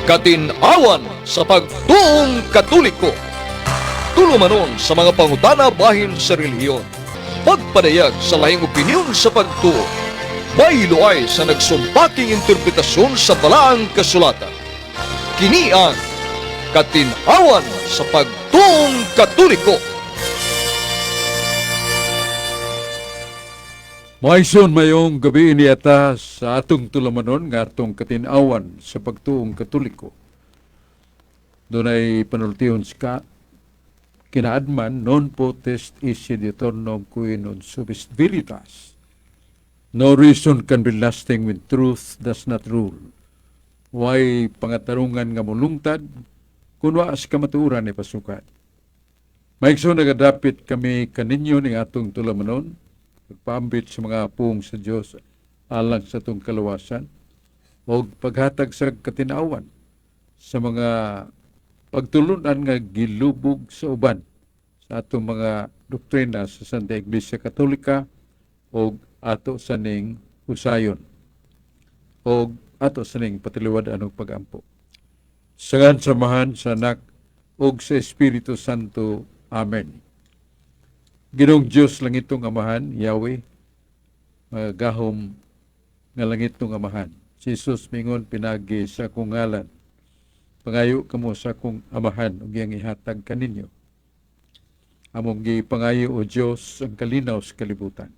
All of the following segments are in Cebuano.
Katin-awan sa pagtuong Katoliko. Tulumanon sa mga pangutana bahin sa relihiyon. Pagpadayag sa lahing opinyon sa pagtuo. Baylo sa nagsumpaking interpretasyon sa balaang kasulatan. Kini ang Katin-awan sa pagtuong Katoliko. Maison mayong gabi niyata sa atong tulamanon nga atong katin-awan sa pagtuong Katoliko. Dunay panultihon sa kinaadman, "Non potest esse diuturno qui non subest veritas." No reason can be lasting when truth does not rule. Way pangatarungan nga mulungtad kung wa sa kamatuoran ni pasukat. Maigsoon, nagadapit kami kaninyo ning atong tulamanon, pagpaambit sa mga pung sa Dios alang sa atong kaluwasan o paghatag sa katinawan sa mga pagtulunan nga gilubog sa uban sa atong mga doktrina sa Santa Iglesia Katolika o ato sa ning husayon o ato sa ning patiliwad-an og pagampo. Sa ngalan sa Amahan, sa Anak, ug sa Espiritu Santo. Amen. Ginoong Diyos, langitong Amahan, Yahweh, gahom nga langitong Amahan. Si Jesus mingon, "Pinagi sa akong ngalan, pangayo kamo sa akong Amahan ug iyang ihatag kaninyo." Among gipangayo, o Dios, ang kalinaw sa kalibutan.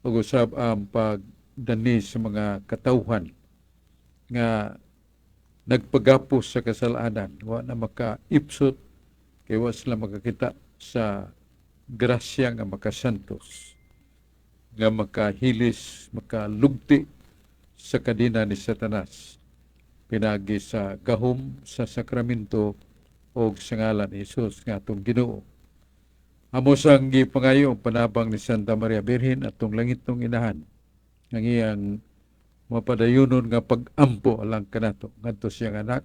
Ug usab ang pagdani sa mga katawhan nga nagpagapos sa kasalanan, wa na makaipsot kay wa sila makakita sa grasya nga makasantos, nga makahilis, makalugti sa kadena ni Satanas pinagi sa gahom sa sakramento o sa ngalan ni Jesus nga atong Ginoo. Amo sang gipangayo ang panabang ni Santa Maria Birhen, atong langitnong inahan, ang iyang mapadayonon nga pag-ampo alang kanato ngadto siyang anak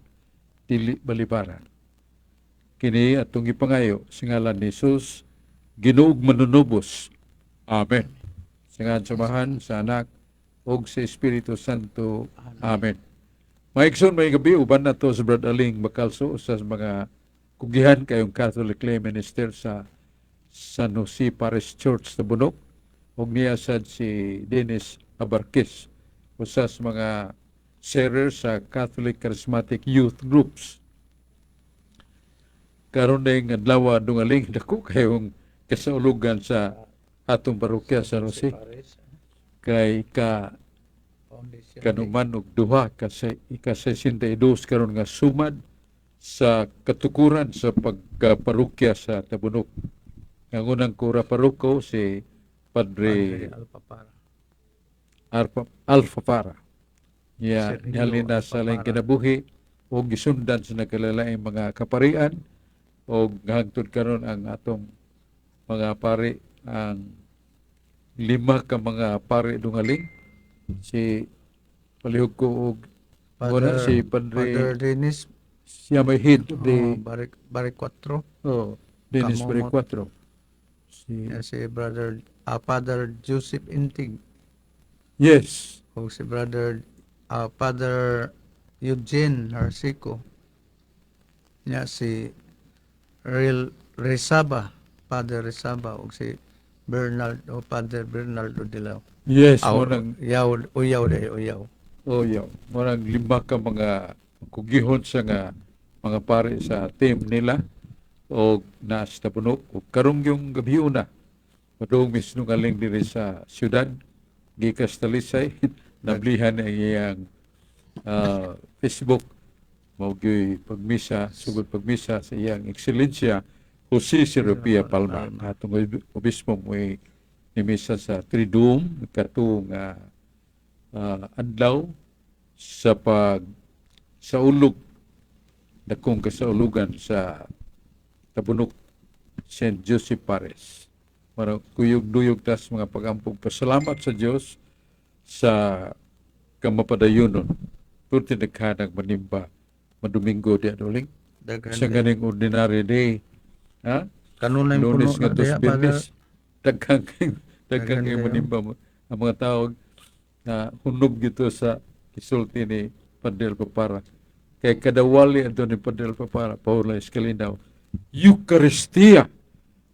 dili balibaran. Kini atong gipangayo sa ngalan ni Jesus, Ginoo ug manunubos. Amen. Sa ngalan sa Amahan, sa Anak ug sa Espiritu Santo. Amen. Maigsoon, maayong gabi, uban nato sa Brad Aling Bacalso, sa mga kugihan kayong Catholic lay minister sa San Jose Parish Church sa Tabunok, ug niya sad si Dennis Abarquez, usa sa mga sharer sa Catholic Charismatic Youth Groups. Karon ning adlaw, dungaling, dako kayong kasaulugan sa atong parokya sa Jose kay ka kanuman og duha kasi ika-62 karon nga sumad sa katukuran sa pagkaparokya sa Tabunok. Ang unang kura paroko si Padre Alpapara. Alfafara. Ya, Sergio nihalin na sa laing Alfafara. kinabuhi o gisundan sa nagkalalaing mga kaparian o hangtod karon ang atong mga pari, ang lima ka mga pari, dungaling, si palihog ko og wala si Padre Father Dennis siya may head of the oh, Barik Barik 4. Oh, Dennis Kamomot. Bari 4 si Yeah, si Brother Father Joseph Intig o si Brother Father Eugene Narcico. Nya si Real Rezaba, Father Rezaba o si Bernard o Father Bernardo Dilao. Yes. Aw, Mo nang yaw, uyaw day, uyaw. Oh yeah, mo nang lima ka mga kugihon sa nga mga pare sa team nila o naas Tabunok o karong yung gabi una padung mismo ngaling diri sa syudad gikas Talisay. Nablihan ang iyang Facebook mao gyuy pagmisa, sugod pagmisa sa iyang Ekscelensya Jose Seropia Palma, atong obispo, mo'y nimisa sa Triduum katong adlaw sa pag saulog, dakong kasaulugan sa Tabunok St. Joseph Parish. Para kuyog-duyog tas mga pag-ampong pasalamat sa Dios sa kamapadayunon. Purti naghanag manimba madomingo di anuling Daghan sa day. ganing ordinary day. Ha? Kanunay puno Lunes na nga diha, Father. Biyernes. Daghang daghang Daghan kay kayo. manimba mo. Ang mga tao na hunog gito sa isulti ni Padre Papara. Kay kada wali adto ni Padre Alpapara, Paula Escalinaw, Eucharistia,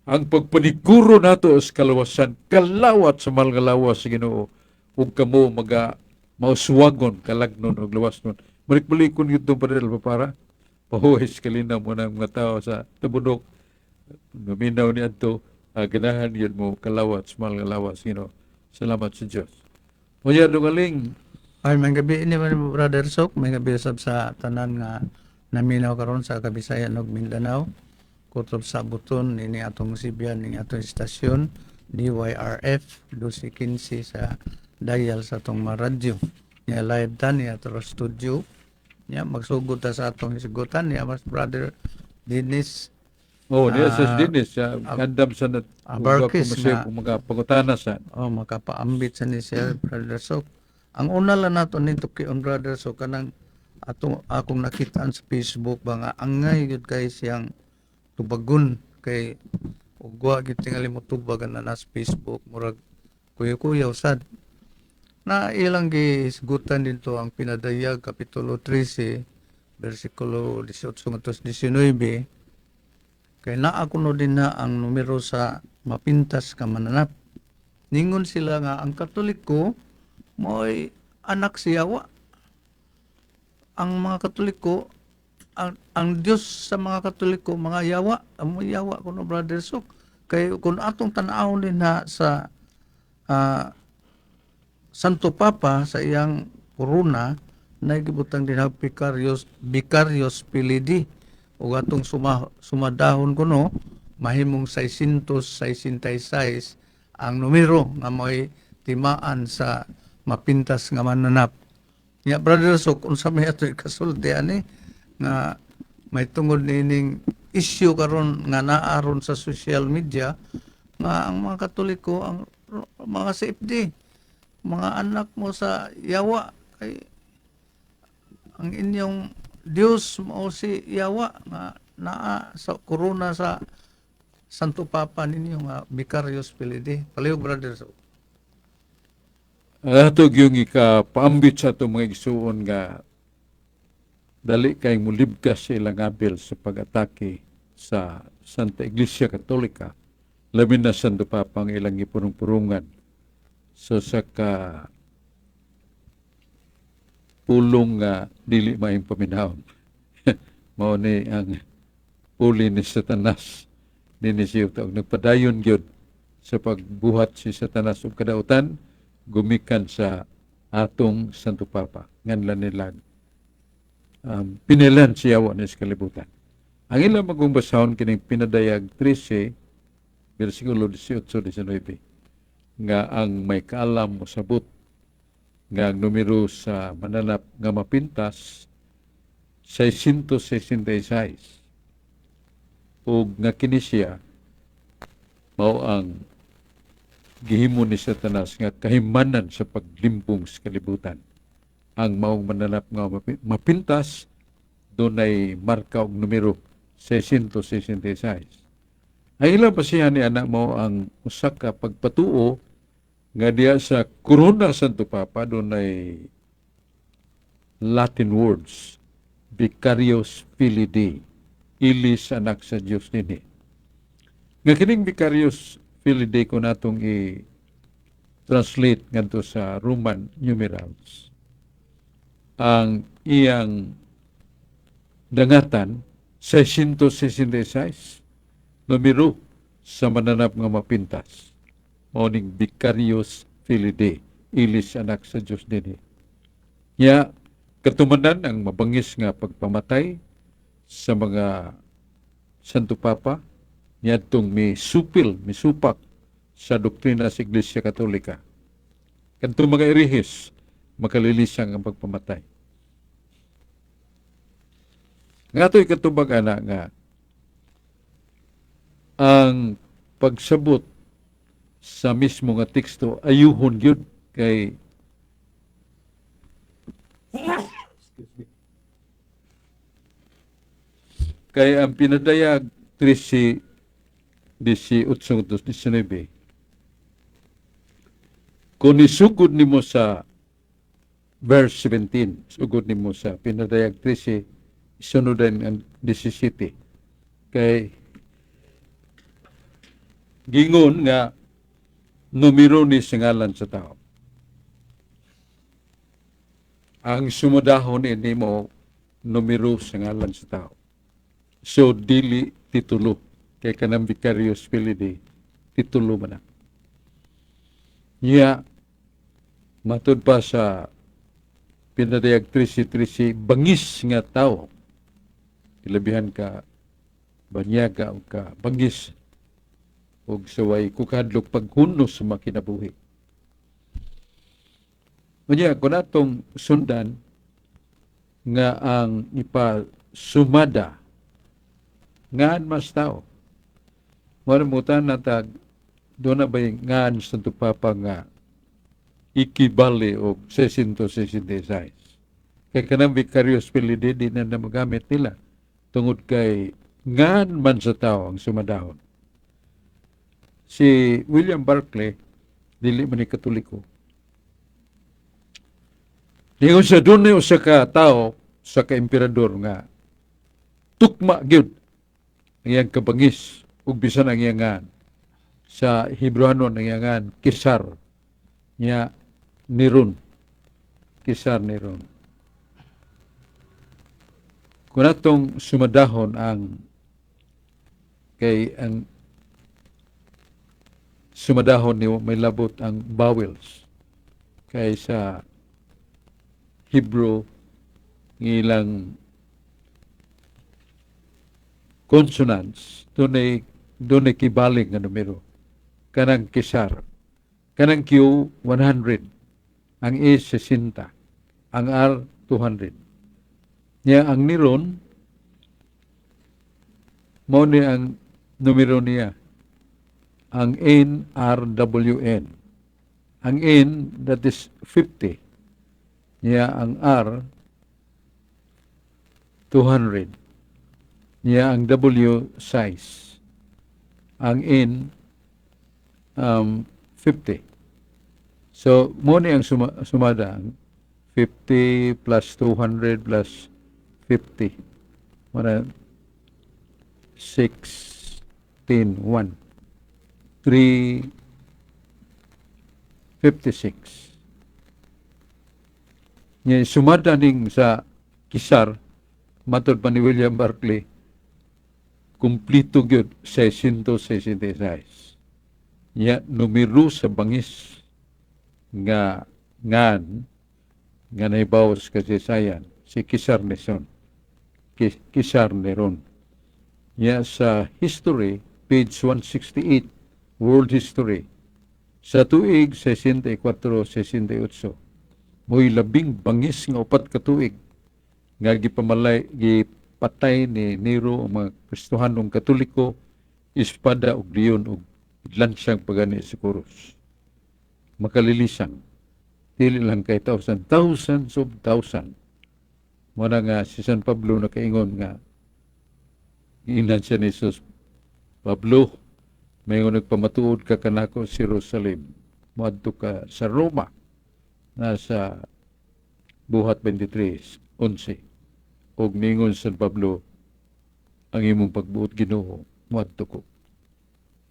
ang pagpanikuro nato sa kalawasan, kalawat sa mahal nga lawas sa Ginoo, ug kamo maga mauswagon, kalagnon ug lawasnon. Balik-balikon gyud Padre Alpapara, Paula Escalinaw mo ng mga tao sa Tabunok, naminaw ni adto, ganahan yun mo kalawat sa mahal nga lawas sa Ginoo. Salamat sa Diyos. Unya dungaling. Ay, may gabi ini man, Brother Sok, may gabi sab sa tanan nga naminaw karon sa Kabisayan ug Mindanao. Kutob sa buton ini atong sibiyan, ini atong istasyon DYRF 1215 sa dial sa atong mga radyo. Nya live ta ni ato studio. Nya magsugod ta sa atong hisgutan niya mas Brother Dennis. Oh, niya sa Dennis, andam sa nat Barkis nga mga pangutana sa Oh, makapaambit sa ni siya, Brother Sok. Ang una lang nato nito kion, Brother Sok, kanang atong akong nakitaan sa Facebook ba nga angay gyud kay siyang tubagon, kay ugwa gyud tingali mo tubag na nasa Facebook, murag kuyo-kuyaw sad na ilang gihisgutan dito ang Pinadayag kapitulo 13 bersikulo 18 ngadto sa 19, kay naa kuno din na ang numero sa mapintas ka mananap. Ningon sila nga ang Katoliko mo'y anak si Yawa. Ang mga Katoliko, ang Diyos sa mga Katoliko mga yawa, ang mga yawa kuno, Brother Sok. Kay kung atong tan-awon din na sa Santo Papa sa iyang korona na gibutang din Vicarius Filii Dei, ug atong sumadahon kuno mahimong 666 ang numero nga mo'y timaan sa mapintas nga mananap. Nya, Brother Sok, unsa may ato ikasulti ani nga may tungod niining issue karon nga naa ron sa social media nga ang mga Katoliko, ang mga CFD, mga anak mo sa yawa, kay ang inyong Diyos mao si Yawa nga naa sa korona sa Santo Papa ninyo nga Vicarius Filii Dei? Palihog, Brother Sok. Ang ato yung ikapaambit sa atong mga igsuon nga dali kay mulibgas sa ilang abil sa pag-atake sa Santa Iglesia Katolika, labi na Santo Papa ang ilang gipurong-purungan. So sa ka pulong nga dili maayong paminawon. Mao ni ang puli ni Satanas nini siya og nagpadayon gyud sa pagbuhat si Satanas og kadautan gumikan sa atong Santo Papa nganlan nila pinilan siya wa ni sa kalibutan. Ang ilang magong basahon kining Pinadayag 13 versikulo 18-19 nga ang may kaalam mosabot nga ang numero sa mananap nga mapintas 666 ug nga kini siya mao ang gihimo ni Satanas nga kahimanan sa paglimbong sa kalibutan. Ang maong mananap nga mapintas dunay marka og numero 666. Ang ilang pasihan ni anak mo ang usa ka pagpatuo nga diya sa korona Santo Papa dunay Latin words, Vicarius Filii Dei, ilis anak sa Dios nini. Nga kining Vicarius Filii Dei, kung natong i-translate ngadto sa Roman numerals, ang iyang dangatan 666, numero sa mananap nga mapintas, mao ning Vicarius Filii Dei, ilis anak sa Dios dinhi. Ya katumanan ang mabangis nga pagpamatay sa mga Santo Papa niadtong misupil, misupak sa doktrina sa Iglesia Katolika. Kadtong mga erehis makalilisang ang pagpamatay. Nga ato'y katubag ana nga ang pagsabot sa mismo nga teksto ayuhon gyud kay, excuse me, kay ang Pinadayag 13 18 19, kung isugod nimo sa verse 17, sugod nimo sa Pinadayag 13 Sunodan ang 17 kay gingon nga numero ni sa ngalan sa tao. Ang sumadahon ini mo numero sa ngalan sa tao. So dili titulo, kay kanang Vicarius Filii titulo man na. Niya matud pa sa Pinadayag 13-13, bangis nga tao, ilabihan ka banyaga o ka bangis og suway kukadlok paghunos sa mga kinabuhi. Unya, kung atong sundan nga ang ipasumada ngan mas tao. Mura mutan na tag doon na ba yung ngan sa Santo Papa nga ikibali og 666? Kay kanang Vicarius Filii, di na na magamit nila tungod kay ngan man sa tao ang sumadahon. Si William Barclay, dili man ni Katoliko. Ningon siya, doon na usa ka tao sa ka emperador nga tukma gyud ang iyang kabangis ug bisan ang iyang ngan. Sa Hebrewanon, ang iyang ngan Kisar nya Neron. Kisar Neron. Kung atong sumadahon ang, kay ang sumadahon ni may labot ang vowels, kay sa Hebrew ilang consonants dunay kibaling nga numero. Kanang Kisar, kanang Q 100, ang A 60, ang R 200. Niya ang Neron, mao ni ang numero niya, ang N R W N. Ang N, that is 50. Niya ang R 200. Niya ang W size. Ang N 50. So mo ni ang sumada, ang 50 plus 200 plus 50. Mura 16 1 3 56. Nya sumada ning sa Kisar, matod pa ni William Barclay, kumplito gyud 666. Nya numero sa bangis nga ngan nga naibaw sa kasaysayan si Kisar Neson. Kisar Neron. Nya sa history, page 168, World History, sa tuig 64-68, mo'y labing bangis nga 4 ka tuig nga gipamalay, gipatay ni Nero ang mga Kristohanong Katoliko, espada ug leon ug lansang pagani sa krus. Makalilisang. Dili lang kay thousand, thousands of thousand. Muna nga si San Pablo nakaingon nga giingnan siya ni Jesus, "Pablo, may nagpamatuod ka kanako sa Jerusalem, moadto ka sa Roma," nasa Buhat 23:11. Og ningon San Pablo, "Ang imong pagbuot, Ginoo, moadto ko."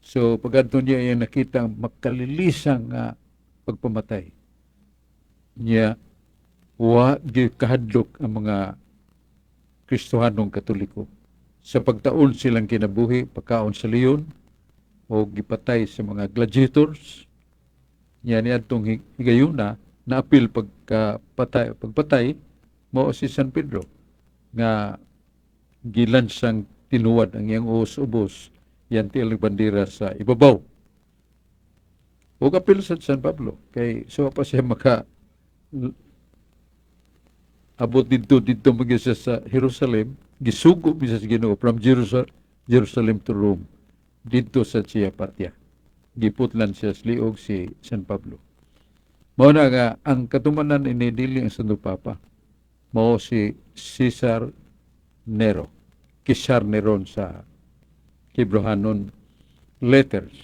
So pagadto niya, iyang nakita ang makalilisang nga pagpamatay niya. Wa gyud kahadlok ang mga Kristohanong Katoliko sa pagtaon silang kinabuhi, pagkaon sa leon o gipatay sa mga gladiators. Niya niadtong higayuna naapil pagkapatay, pagpatay mao si San Pedro nga gilansang tinuwad ang iyang ubos, yan tiil bandera sa ibabaw. Ug apil sa San Pablo kay so pa siya maka abot didto, didto magyud siya sa Jerusalem, gisugo bisa sa Ginoo from Jerusalem to Rome. Didto sa siya patya, giputlan siya sa liog si San Pablo. Mao na nga ang katumanan ini dili ang Santo Papa, mao si Caesar Nero, Kisar Neron sa Hebrehanon letters,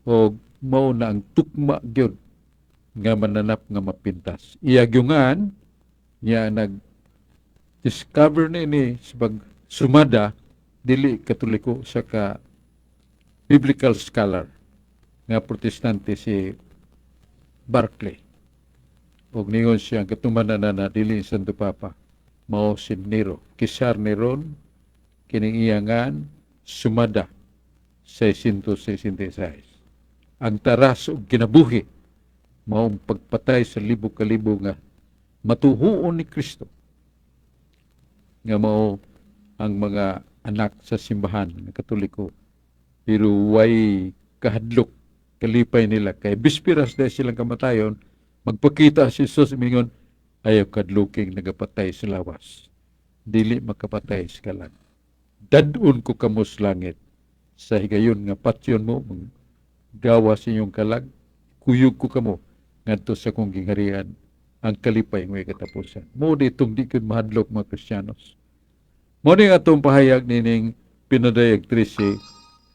o mao na ang tukma gyud nga mananap nga mapintas. Iyagyungan niya nag Nag-discover ni sa pagsumada, dili Katoliko, sa ka biblical scholar nga Protestante, si Barclay. Ug ningon siya, ang katumanan na dili Santo Papa, mao si Nero. Kisar Neron, kining iyangan sumada 666. Ang taras og kinabuhi mao ang pagpatay sa libo-kalibo nga matuhuon ni Kristo nga mao ang mga anak sa simbahan nga Katoliko, pero way kahadlok, kalipay nila kay bispiras dahil silang kamatayon, magpakita si Jesus, mingon, "Ayaw kadluking nagapatay sa lawas, dili makapatay sa kalag. Dad-on ko kamo sa langit. Sa higayon nga patyon mo, gawa sa inyong kalag, kuyog ko kamo ngadto sa akong gingharian, ang kalipay may katapusan." Mao ditong di gyud mahadlok mga Kristiyanos. Mao ni atong pahayag nining Pinadayag 13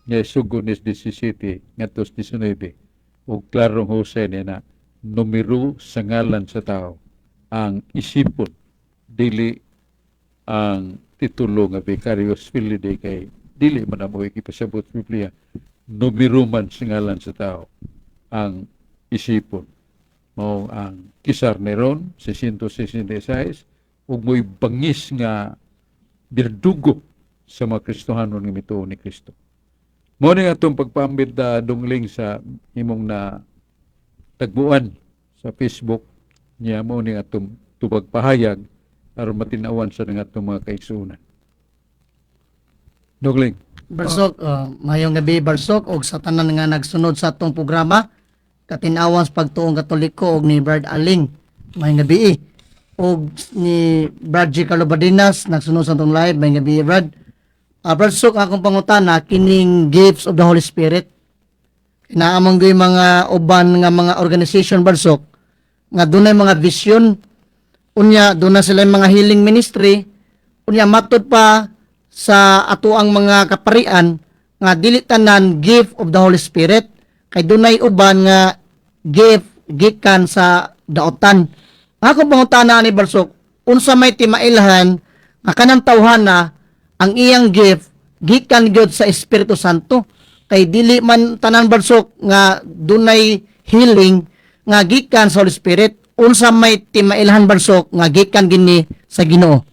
nga isugo ni 17 ngadto sa 19, ug klarong husay niya na numero sa ngalan sa tao ang isipon, dili ang titulo nga Vicarius Filii Dei, kay dili man amo ipasabot sa Biblia. Numero man sa ngalan sa tao ang isipon, mao ang Kisar Neron 666 ug mo'y bangis nga berdugo sa mga Kristohanon nga mituo ni Kristo. Mao ni atong pagpaambit da dungling sa imong na tagbuan sa Facebook niya. Mao ni atong tubag pahayag aron matinawan sa nga atong mga kaigsuonan. Dungling. Barsok, mayong gabi, Barsok, og sa tanan nga nagsunod sa atong programa, Katinawan sa Pagtuong Katoliko og ni Brad Aling. Mayong gabi eh. Og ni Brad G. Carlo Badinas nagsunod sa atong live. Mayong gabi, Brad. Brad Sok, akong pangutana kining gifts of the Holy Spirit. Naamang yung mga uban nga mga organization, Brad Sok, nga dunay mga vision, unya doon na sila mga healing ministry, unya matud pa sa ato ang mga kaparian nga dili tanan gift of the Holy Spirit kay dunay uban nga gift gikan sa daotan. Ang akong pangutana ni Barsok, unsa may timailhan nga kanang tawhana ang iyang gift gikan gyud sa Espiritu Santo, kay dili man tanan, Barsok, nga dunay healing nga gikan sa Holy Spirit? Unsa may timailhan, Barsok, nga gikan gini sa Ginoo?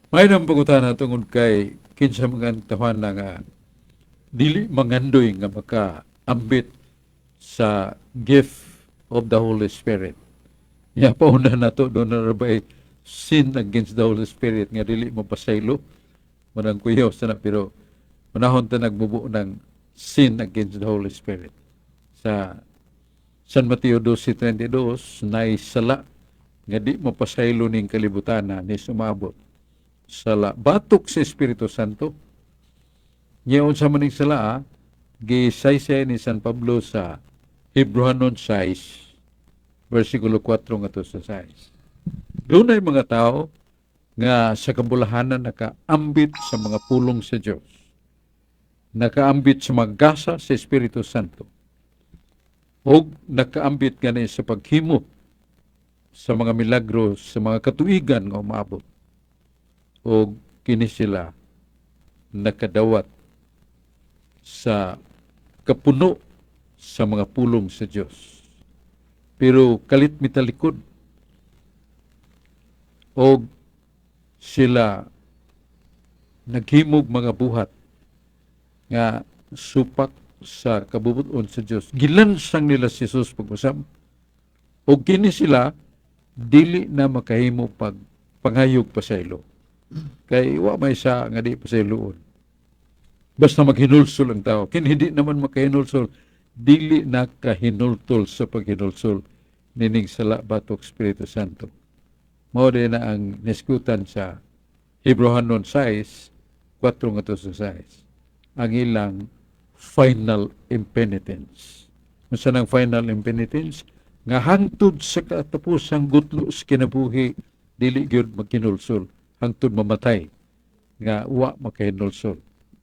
May nang pangutana tungod kay kinsa mga tawhana nga dili mangandoy nga makaambit sa gift of the Holy Spirit. Ya, pauna nato doon na ba sin against the Holy Spirit nga dili mo pasaylo. Manang kuyaw sana, pero manahon ta nagbubo ng sin against the Holy Spirit. Sa San Mateo 12:22, nay sala nga di mapasaylo ning kalibutan ni sumabot. Sala batok sa Espiritu Santo. Nya unsa man ning sala, gisaysay ni San Pablo sa Hebreohanon 6 versikulo 4 ngadto sa 6. Dunay mga tao nga sa kabulahanan nakaambit sa mga pulong sa Dios. Nakaambit sa mga gasa sa Espiritu Santo. O nakaambit gani sa paghimo sa mga milagro sa mga katuigan nga umaabot. O kini sila nakadawat sa kapuno sa mga pulong sa Dios. Pero kalit mitalikod og sila naghimog mga buhat nga supak sa kabubuton sa Dios. Gilansang nila si Jesus pag-usab. O kini sila dili na makahimo pag pangayog pasaylo. Kay wa may sa nga di pasayloon. Basta maghinulsol ang tao. Kini hindi naman makahinulsol, dili na kahinultol sa paghinulsol nining sala batok Espiritu Santo. Mao din na ang niskutan sa Hebreohanon 6, 4 ngadto sa 6. Ang ilang final impenitence. Unsa nang final impenitence? Nga hangtod sa katapusang gutlo sa kinabuhi, dili gyud maghinulsol, hangtod mamatay nga wa makahinulsol.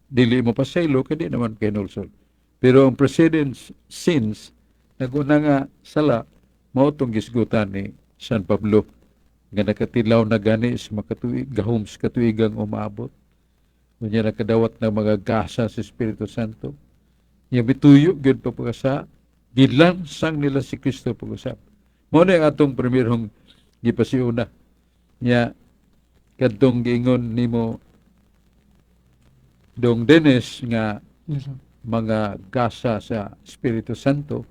Dili mo pasaylo kay di naman kahinulsol. Pero ang precedent sins, naguna nga sala, mao tong gisgutan ni San Pablo. Nga nakatilaw na gani sa makatuig, gahom sa katuigang umaabot. Unya nakadawat na mga gasa sa Espiritu Santo. Nya mituyo gyud pa pagkasa, gilansang nila si Kristo pag-usap. Mao na ang atong primerong gipasiuna. Nya kadtong giingon nimo, Dong Dennis, nga mga gasa sa Espiritu Santo,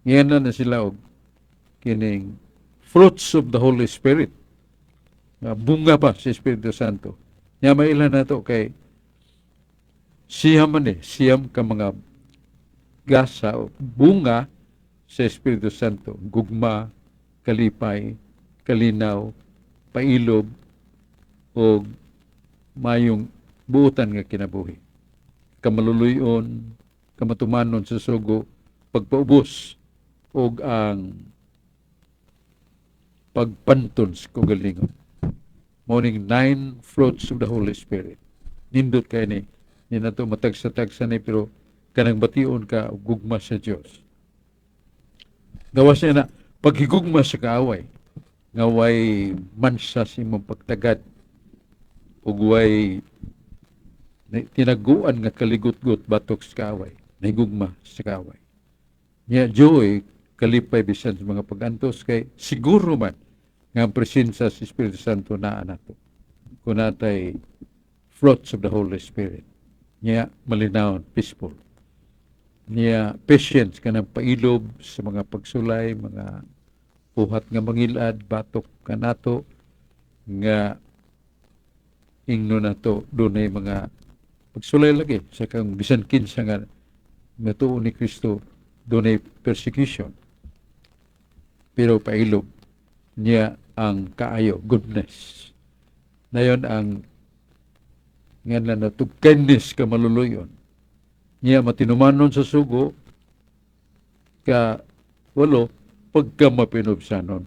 ngayon na na sila og kining fruits of the Holy Spirit. Nga bunga pa sa Espiritu Santo. Nya maila na to kay siyam man eh, siyam ka mga gasa o bunga sa Espiritu Santo. Gugma, kalipay, kalinaw, pailob, o mayong buutan nga kinabuhi. Kamaluluyon, kamatumanon sa sugo, pagpaubos, o ang pagpanton sa kaugalingon. Mao ning nine fruits of the Holy Spirit. Nindot kay ni. Ni nato matagsa-tagsa ni, pero kanang bation ka og gugma sa Dios. Gawas niya na paghigugma sa kaaway nga way mansa sa imong pagtagad ug way tinaguan nga kaligutgot batok sa kaaway, nahigugma sa kaaway. Nya joy, kalipay bisan sa mga pagantos kay siguro man nga ang presensya sa Espiritu Santo naa nato. Kung natay fruits of the Holy Spirit. Nya malinawon, peaceful. Nya patience, kanang pailob sa mga pagsulay, mga buhat nga mangilad batok kanato nga ingno nato dunay mga pagsulay lagi sa kang bisan kinsa nga natuo ni Kristo, dunay persecution, pero pailob. Niya ang kaayo, goodness nayon, ang nga na nato kindness, ka maluluyon. Niya matinumanon sa sugo. Ka walo, pagka mapinubsanon.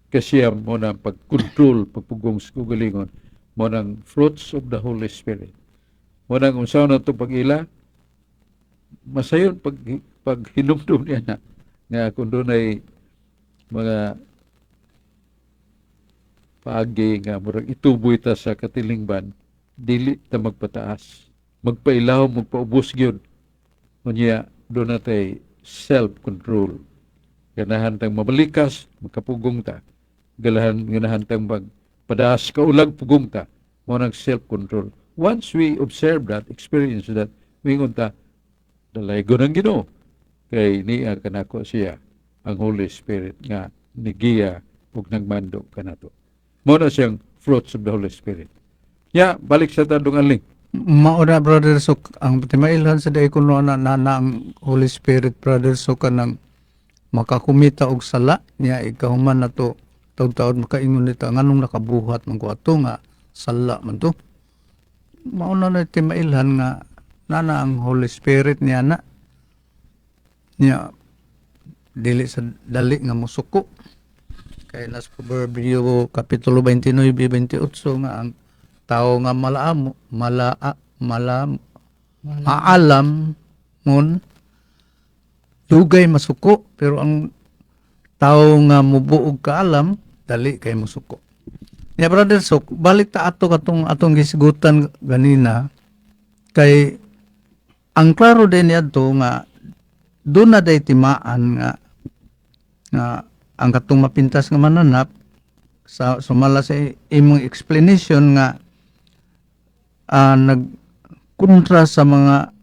Kasi mao na ang pag-control, pagpugong sa kaugalingon, mao nang fruits of the Holy Spirit. Mao nang unsa na ito pag-ila, masayon pag pag hinumdum niya na nga kung dunay mga paagi nga murag ituboy ta sa katilingban, dili ta magpataas, magpailaw, magpaubos gyud. Unya doon natay self-control. Ganahan tang mabalikas, makapugong ta. Ganahan tang magpadaas kaulag, pugong ta. Mao nang self-control. Once we observe that, experience that, mingon ta, dalaygon ang Ginoo kay niya kanako siya ang Holy Spirit nga nigiya ug nagmando kanato. Mao na siyang fruits of the Holy Spirit. Ya, balik sa ta, Dong Aling. Mao na, Brother Sok, ang timailhan sa day kuno na, na, na ang Holy Spirit, Brother Sok, kanang makakumita og sala niya, ikahuman na to taud-taud makaingon nita nganong nakabuhat man ko ato nga sala man to. Mao na na timailhan nga nana ang Holy Spirit niya na niya, dili sa dali nga musuko kay nas Proverbio kapitulo 29 28 nga ang tao nga malaamo mala mala maalam mon dugay masuko, pero ang tao nga mubuog kaalam dali kay musuko. Ya, Brother Sok, balik ta ato katong atong gisgutan ganina kay ang klaro din niadto nga doon na day timaan nga nga ang katong mapintas nga mananap sa sumala sa imong explanation nga nagkontra sa mga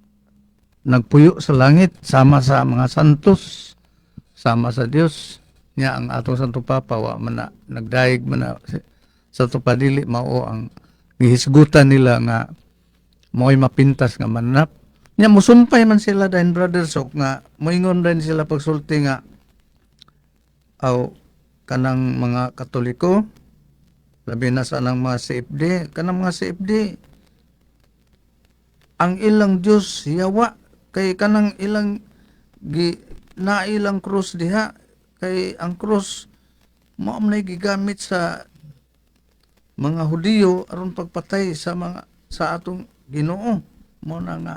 nagpuyo sa langit sama sa mga santos, sama sa Dios. Niya ang atong Santo Papa wa man na nagdayeg man na sa tupadili. Mao ang gihisgutan nila nga mo'y mapintas nga mananap. Niya musumpay man sila dahin, Brother Sok, nga moingon din sila pagsulti nga aw kanang mga Katoliko, labi na sa nang mga CFD, kanang mga CFD, ang ilang Diyos yawa kay kanang ilang gi na ilang krus diha kay ang krus mao man gigamit sa mga Hudiyo aron pagpatay sa mga sa atong Ginoo. Mo na nga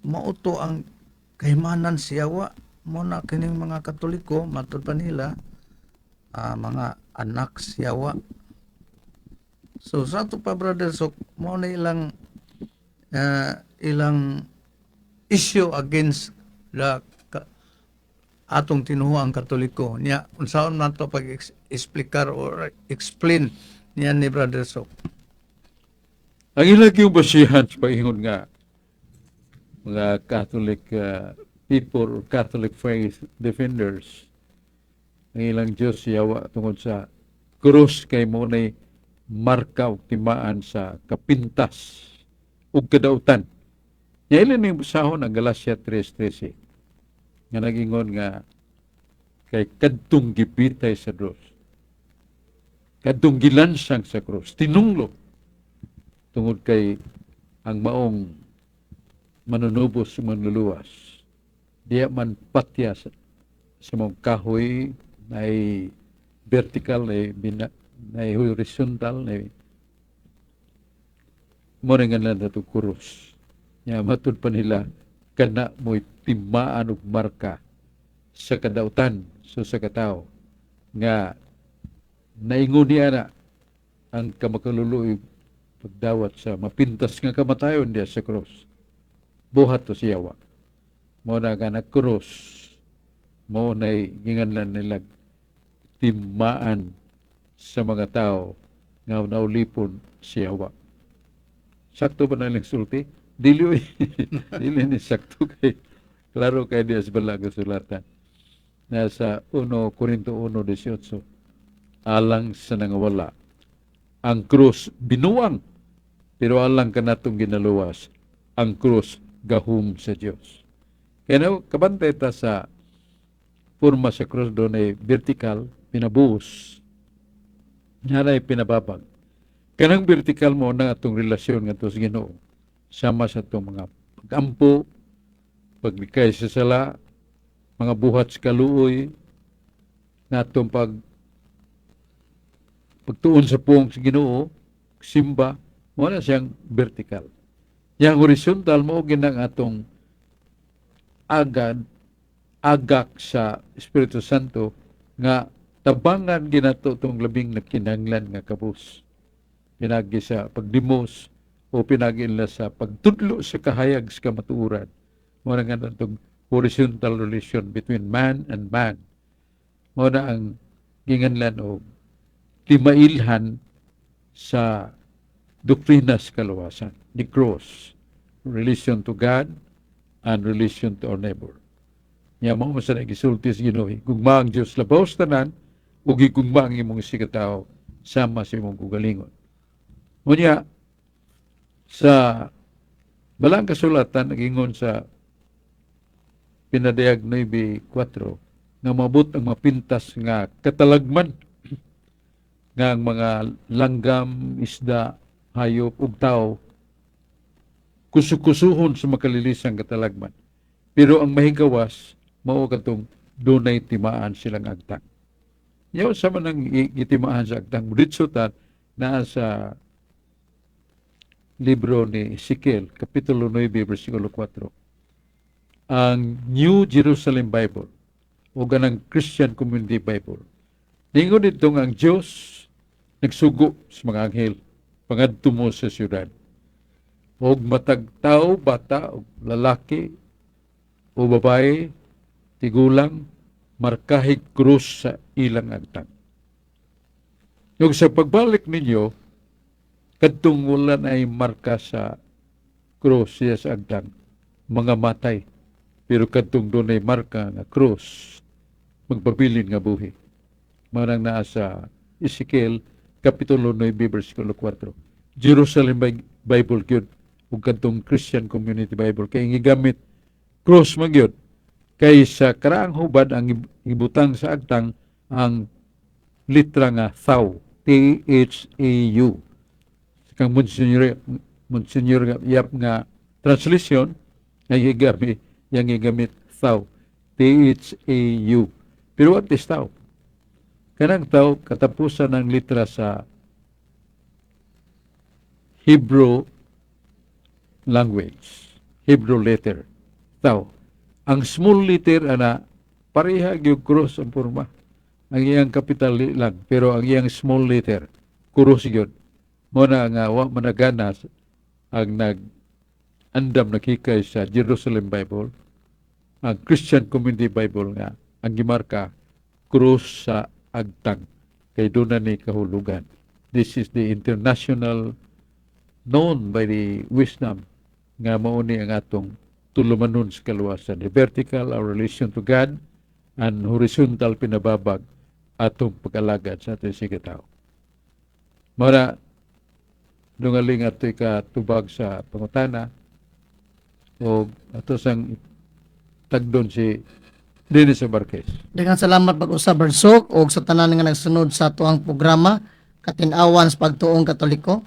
mao to ang kahimanan siyawa. Mo na kining mga Katoliko, matud pa nila. Mga anak siyawa. So sa ato pa, Brother Sok, mao na ilang ilang issue against the atong tinuhuang Katoliko niya. Unsaon man to pag explicar or explain niya ni Brother Sok? Ang ilang yung basihan sa paingon nga mga Catholic people or Catholic faith defenders, ang ilang Diyos yawa tungod sa krus kay mao nay marka og timaan sa kapintas ug kadautan. Nya ilan ning basahon ang Galatia 3:13 nga nagingon nga kay kadtong gibitay sa krus, kadtong gilansang sa krus, tinunglo tungod kay ang maong manunubos ug manluluwas diya man patya sa mga kahoy na vertical na horizontal na mao na nga nato krus. Nya matud pa nila kana mo'y timaan og marka sa kadautan so sa katao nga naingon niya na ang kamakaluluoy pagdawat sa mapintas nga kamatayon diya sa krus buhat to siyawa. Mao na nga nagkrus, mao nay ginganlan nila timaan sa mga tao nga naulipon siyawa. Sakto ba na ilang sulti? Dili oy. Dili ni sakto kay klaro kay diya sa Balaang Kasulatan. Nasa 1 Korinto 1:18, alang sa nangawala ang krus binuang, pero alang kanatong ginaluwas ang krus gahum sa Dios. Kaya na, kabantay ta sa forma sa krus, doon ay vertical, pinabuhos. Nga pinababag. Kanang vertical mao na atong relasyon ngadto sa Ginoo. Sama sa atong mga pagampo, paglikay sa sala, mga buhat sa kaluoy, na atong pagtuon sa puong sa Ginoo, simba, mao na siyang vertical. Yang horizontal mao ginang atong agad agak sa Espiritu Santo nga tabangan ginato tong labing nagkinahanglan nga kabus. Pinagi sa pagdimos o pinagi nila sa pagtudlo sa kahayag sa kamatuoran. Mao na nga atong horizontal relation between man and man. Mao na ang ginganlan og timailhan sa doktrina sa kaluwasan, the cross, relation to God and relation to our neighbor. Nya mao man sa nagisulti sa Ginoo, gugma ang Dios labaw sa tanan ug gugma ang imong isigkatawo sama sa imong kaugalingon. Unya sa Balaang Kasulatan nagingon sa Pinadayag 9:4 nga mabot ang mapintas nga katalagman nga ang mga langgam, isda, hayop ug tao kusukusuhon sa makalilisang katalagman. Pero ang mahigawas mao kadtong dunay timaan silang agtang. Yaw sa man ang gitimaan sa agtang, diretso ta naa sa libro ni Ezekiel, Kapitulo 9, versikulo 4. Ang New Jerusalem Bible o ganang Christian Community Bible. Ningon dito nga ang Diyos nagsugo sa mga anghel pangadto mo sa siyudad. Og matag tao, bata, o lalaki, o babae, tigulang, markahig krus sa ilang agtang. Yung sa pagbalik ninyo, kadtong wala na ay marka sa krus siya sa agtang, mga matay. Pero kadtong dunay marka nga krus, magpabilin nga buhi. Manang naa sa Ezekiel, Kapitulo 9, versikulo 4. Jerusalem Bible gyud ug kadtong Christian Community Bible kay gigamit cross man gyud kay sa karaang hubad ang ibutang sa agtang ang litra nga Thau, T H A U. Kang Monsignor Monsignor nga Yap nga translation ay gigamit, yang gigamit Thau, T H A U. Pero what is Thau? Kanang Thau katapusan ng litra sa Hebrew language, Hebrew letter, Thau. Ang small letter ana pareha gyud cross ang porma. Ang iyang capital lang, pero ang iyang small letter, krus gyud. Mao na nga wa managana ang nag andam naghikay sa Jerusalem Bible, ang Christian Community Bible, nga ang gimarka krus sa agtang kay doon na ni kahulugan. This is the international known by the wisdom nga mao ni ang atong tulumanon sa kaluwasan. The vertical, our relation to God, and horizontal, pinababag, atong pag-alagad sa atong isigkatawo. Mara, dungaling ato ikatubag sa pangutana o ato sang tagdon si Dennis Barquez. Daghang salamat pag-usab, Barsok, og sa tanan nga nagsunod sa atuang programa Katin-awan sa Pagtuong Katoliko.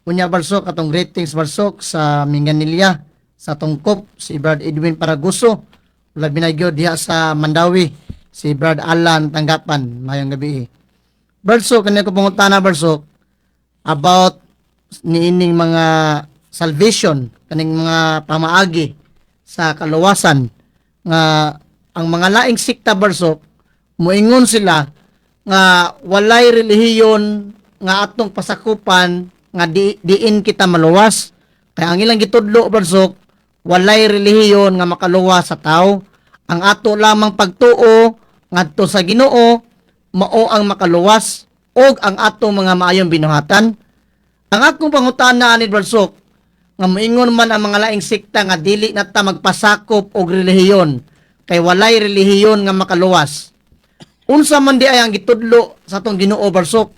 Unya, Barsok, atong greetings, Barsok, sa Minglanilla, sa Tungkop, si Brad Edwin Paraguso, labi na gyud diha sa Mandawi, si Brad Alan Tanggapan. Mayong gabi. Barsok, kani ko pangutana, Barsok, about niining mga salvation, kaning mga pamaagi sa kaluwasan, nga ang mga laing sikta, Barsok, muingon sila nga walay relihiyon nga atong pasakupan nga diin kita maluwas. Kaya ang ilang gitudlo, Barsok, walay relihiyon nga makaluwas sa tao. Ang ato lamang pagtuo ngadto sa Ginoo mao ang makaluwas og ang atong mga maayong binuhatan. Ang akong pangutana ani, Barsok, nga moingon man ang mga laing sikta nga dili na ta magpasakop og relihiyon kay walay relihiyon nga makaluwas. Unsa man di ay ang gitudlo sa atong Ginoo, Barsok?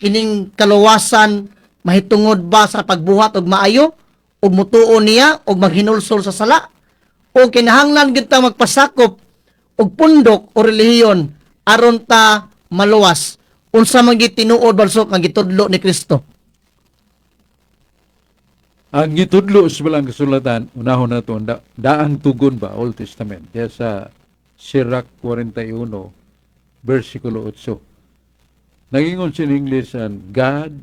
Kining kaluwasan mahitungod ba sa pagbuhat og maayo ug mutuo niya og maghinulsol sa sala, o kinahanglan gyud ta magpasakop og pundok o relihiyon aron ta maluwas? Unsa man gyud tinuod, Barsok, ang gitudlo ni Kristo? Ang gitudlo sa Balaang Kasulatan, unahon na to, daang tugon ba, Old Testament, diya sa Sirach 41, versikulo 8. Nagingon siya in English, and God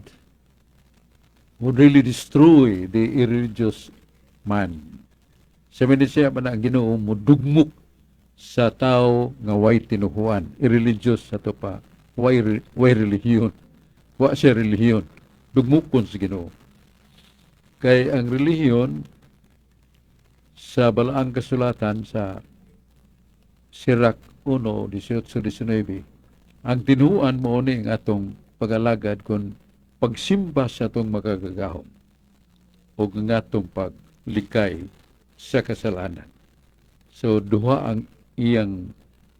would really destroy the irreligious man. Sabi ni siya, man ang Ginoo mudugmok sa tao nga way tinuhuan. Irreligious sa to pa, way relihiyon. Wa siya relihiyon. Dugmukon sa Ginoo. Kay ang relihiyon sa Balaang Kasulatan sa Sirach 1, 18, 19, ang tinuan mo ni ang atong pag-alagad kung pagsimba sa atong makagagahom o ang atong paglikay sa kasalanan. So duha ang iyang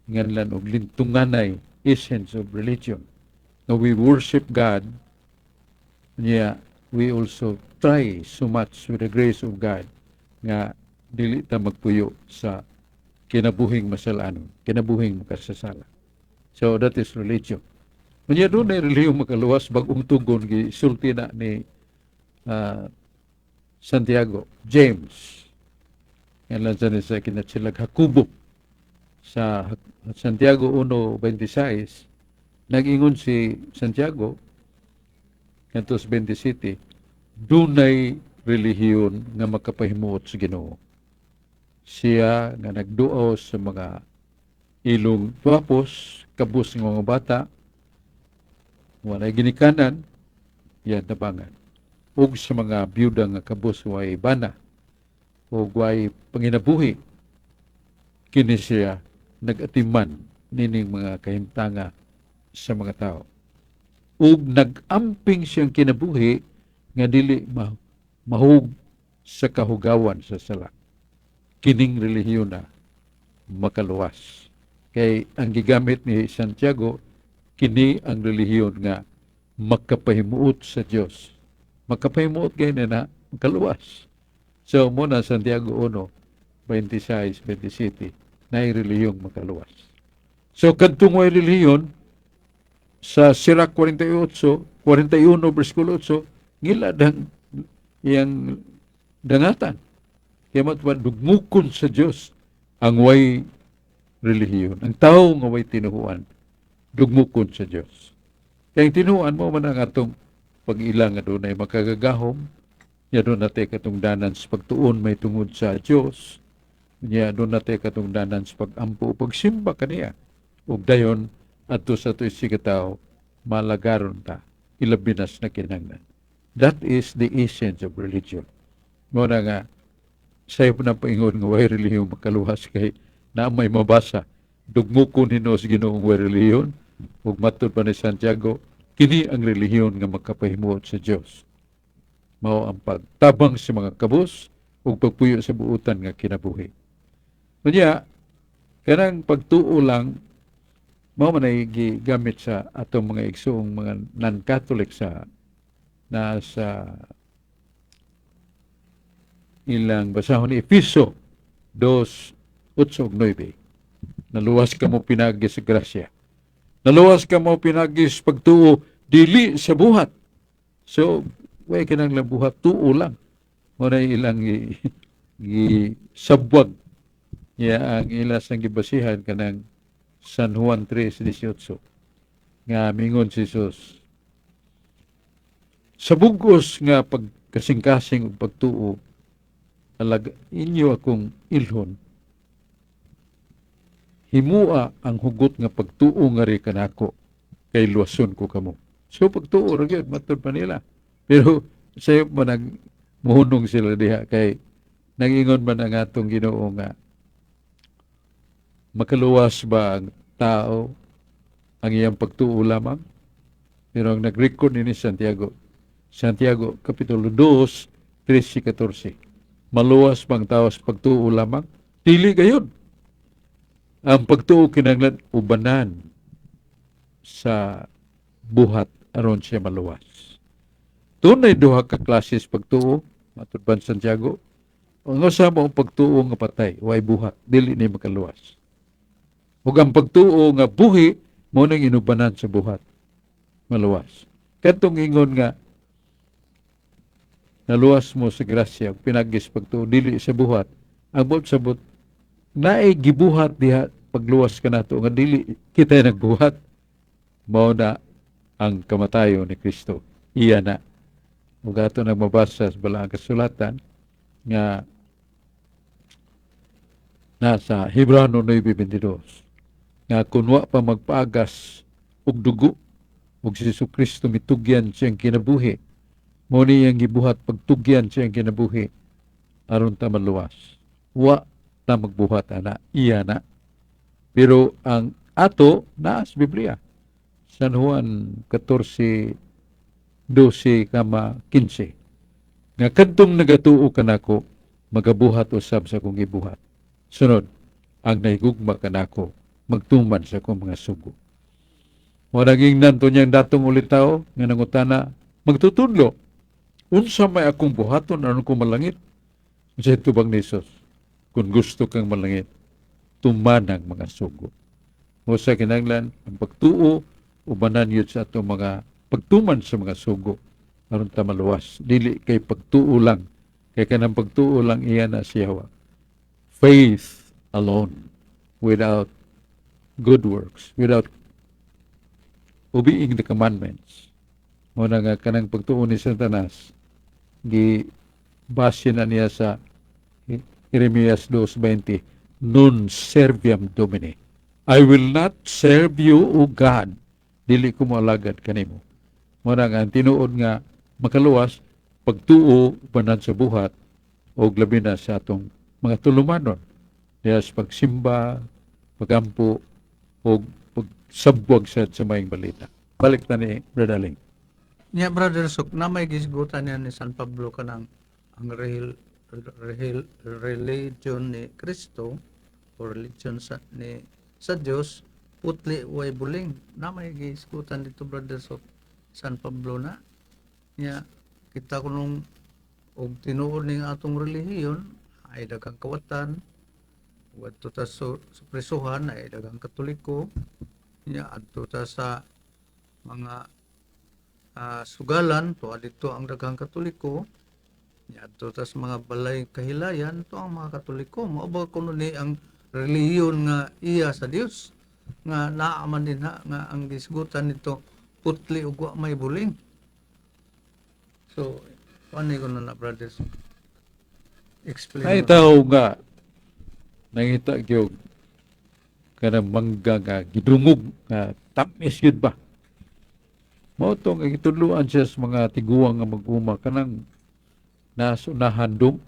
nganlan og lintunganay essence of religion. Now we worship God, niya we also try so much with the grace of God nga dili ta magpuyo sa kinabuhing masalanon, kinabuhing makasasala. So that is religion. Unya dunay relihiyon makaluwas, bag-ong tugon gi sulti na ni Santiago, James. Yan lang sa sa kinatsilag Hakubo sa Santiago 1:26, nag-ingon si Santiago ngadto sa 27, dunay relihiyon nga makapahimuot sa Ginoo. Siya nga nagduaw sa mga ilong twapos, kabus nga mga bata, walay ginikanan, yan tabangan. Ug sa mga byuda nga kabus way bana, ug way panginabuhi, kini siya nag-atiman nining mga kahimtanga sa mga tao. Ug nag-amping siyang kinabuhi nga dili mahug sa kahugawan sa sala. Kining relihiyon na makaluwas. Kay ang gigamit ni Santiago, kini ang relihiyon nga makapahimuot sa Dios. Makapahimuot kay na makaluwas. So muna Santiago 1, 26, 27, na relihiyong makaluwas. So kadtong way relihiyon sa Sirach 48, 41 versikulo 8, ngila dang iyang dangatan. Kaya matwa dugmukon sa Dios ang way relihiyon. Ang tao nga way tinuhuan, dugmukon sa Dios. Kaya ang tinuhuan mo man ang atong pag-ila nga dunay makagagahom, nya duna tay katungdanan sa pagtuon may tungod sa Dios, nya duna tay katungdanan sa pag-ampo o pagsimba kaniya. Ug dayon Adto sa ato isigkatawo, malagaron ta, ilabi na sa kinahanglan. That is the essence of religion. Mao na nga, sayop na paingon nga way relihiyon makaluwas kay na may mabasa. Dugmukon hinuon sa Ginoo way relihiyon, ug matud pa ni Santiago, kini ang relihiyon nga makapahimuot sa Dios. Mao ang pagtabang sa mga kabus ug pagpuyo sa buutan nga kinabuhi. Unya, kanang pagtuo lang mao man ay gigamit sa atong mga igsuong mga non-Catholic sa nasa ilang basahon ni Efeso 2:8-9. Naluwas kamo pinagi sa grasya. Naluwas kamo pinagi sa pagtuo, dili sa buhat. So, way kinahanglan buhat, tuo lang. Mao na ilang gi sabwag niya ang ila sang gibasihan kanang San Juan 3:18 nga mingon si Jesus sa bugos nga pagkasing-kasing ug pagtuo, alag inyo akong ilhon, himua ang hugot nga pagtuo ngari kanako kay luwason ko kamo. So pagtuo ra gyud matud pa nila, pero sayop man nag muhunong sila diha kay nangingon man ang atong Ginoo nga makaluwas ba ang tao ang iyang pagtuo lamang? Pero ang nag-record ni Santiago, Santiago Kapitulo 2, 13, 14, maluwas bang tao sa pagtuo lamang? Dili gayon. Ang pagtuo kinahanglan ubanan sa buhat aron siya maluwas. Dunay duha ka klases pagtuo, matud pa Santiago. Ang usa mo ang pagtuo nga patay, way buhat, dili ni makaluwas. Ug ang pagtuo nga buhi, mo nang inubanan sa buhat, maluwas. Kadtong ingon nga naluwas mo sa grasya, pinagis pagtuo, dili sa buhat. Ang buot sabot, naay gibuhat diha pagluwas kanato nga dili kita nagbuhat. Mao na ang kamatayon ni Kristo. Iya na. Ug ato nang mabasa sa Balaang Kasulatan nga nasa Hebrano 9:22 nga kun wa pa magpaagas og dugo ug si Jesu Kristo mitugyan siyang kinabuhi, mo ni iyang gibuhat pagtugyan siyang kinabuhi aron ta maluwas. Wa ta magbuhat ana, iya na. Pero ang ato naa sa Biblia, San Juan 14 12 kama 15 nga kadtong nagatuo kanako magabuhat usab sa akong gibuhat. Sunod, ang nahigugma kanako magtuman sa akong mga sugo. Mo naging nanto niyang datong ulitawo nga nangutana, "Magtutudlo, unsa may akong buhaton aron ko malangit?" Sa tubag ni Jesus, "Kung gusto kang malangit, tuman ang mga sugo." Mo sa kinahanglan ang pagtuo ubanan yun sa atong mga pagtuman sa mga sugo aron ta maluwas. Dili kay pagtuo lang, kay kanang pagtuo lang, iya na siya. Faith alone without good works, without obeying the commandments. Mo na nga kanang pagtuo ni Satanas, gi base na niya sa Jeremias 2:20, "Non serviam Domini." I will not serve you, O God. Dili ko moalagad kanimo. Mo na nga ang tinuod nga makaluwas, pagtuo ubanan sa buhat o labi na sa atong mga tulumanon. Diya sa pagsimba, pagampo, o pagsabwag sa maayong balita. Balik na ni Brother Ling. Nya, Brother Sok, na may gisgutan niya ni San Pablo kanang ang real, real, religion ni Kristo o religion sa ni sa Dios putli way buling. Na may gisgutan dito, Brother Sok, San Pablo na. Nya kita kunong og tinuod ning atong relihiyon ay daghang kawatan, adto ta sa presuhan ay daghang Katoliko, nya adto ta sa mga sugalan, tuwa dito ang daghang Katoliko, nya adto ta sa mga balay kahilayan, to ang mga Katoliko. Mao ba kuno ni ang relihiyon nga iya sa Dios nga naa man din ha nga ang gisgutan nito putli ug wa may buling? So ano ko na, brothers, explain Ay mo. Tao nga nangita gyud Kanang mangga nga gidungog nga tamis yun ba. Mao to nga gitudloan siya sa mga tiguang nga mag-uma, kanang nasunahan dong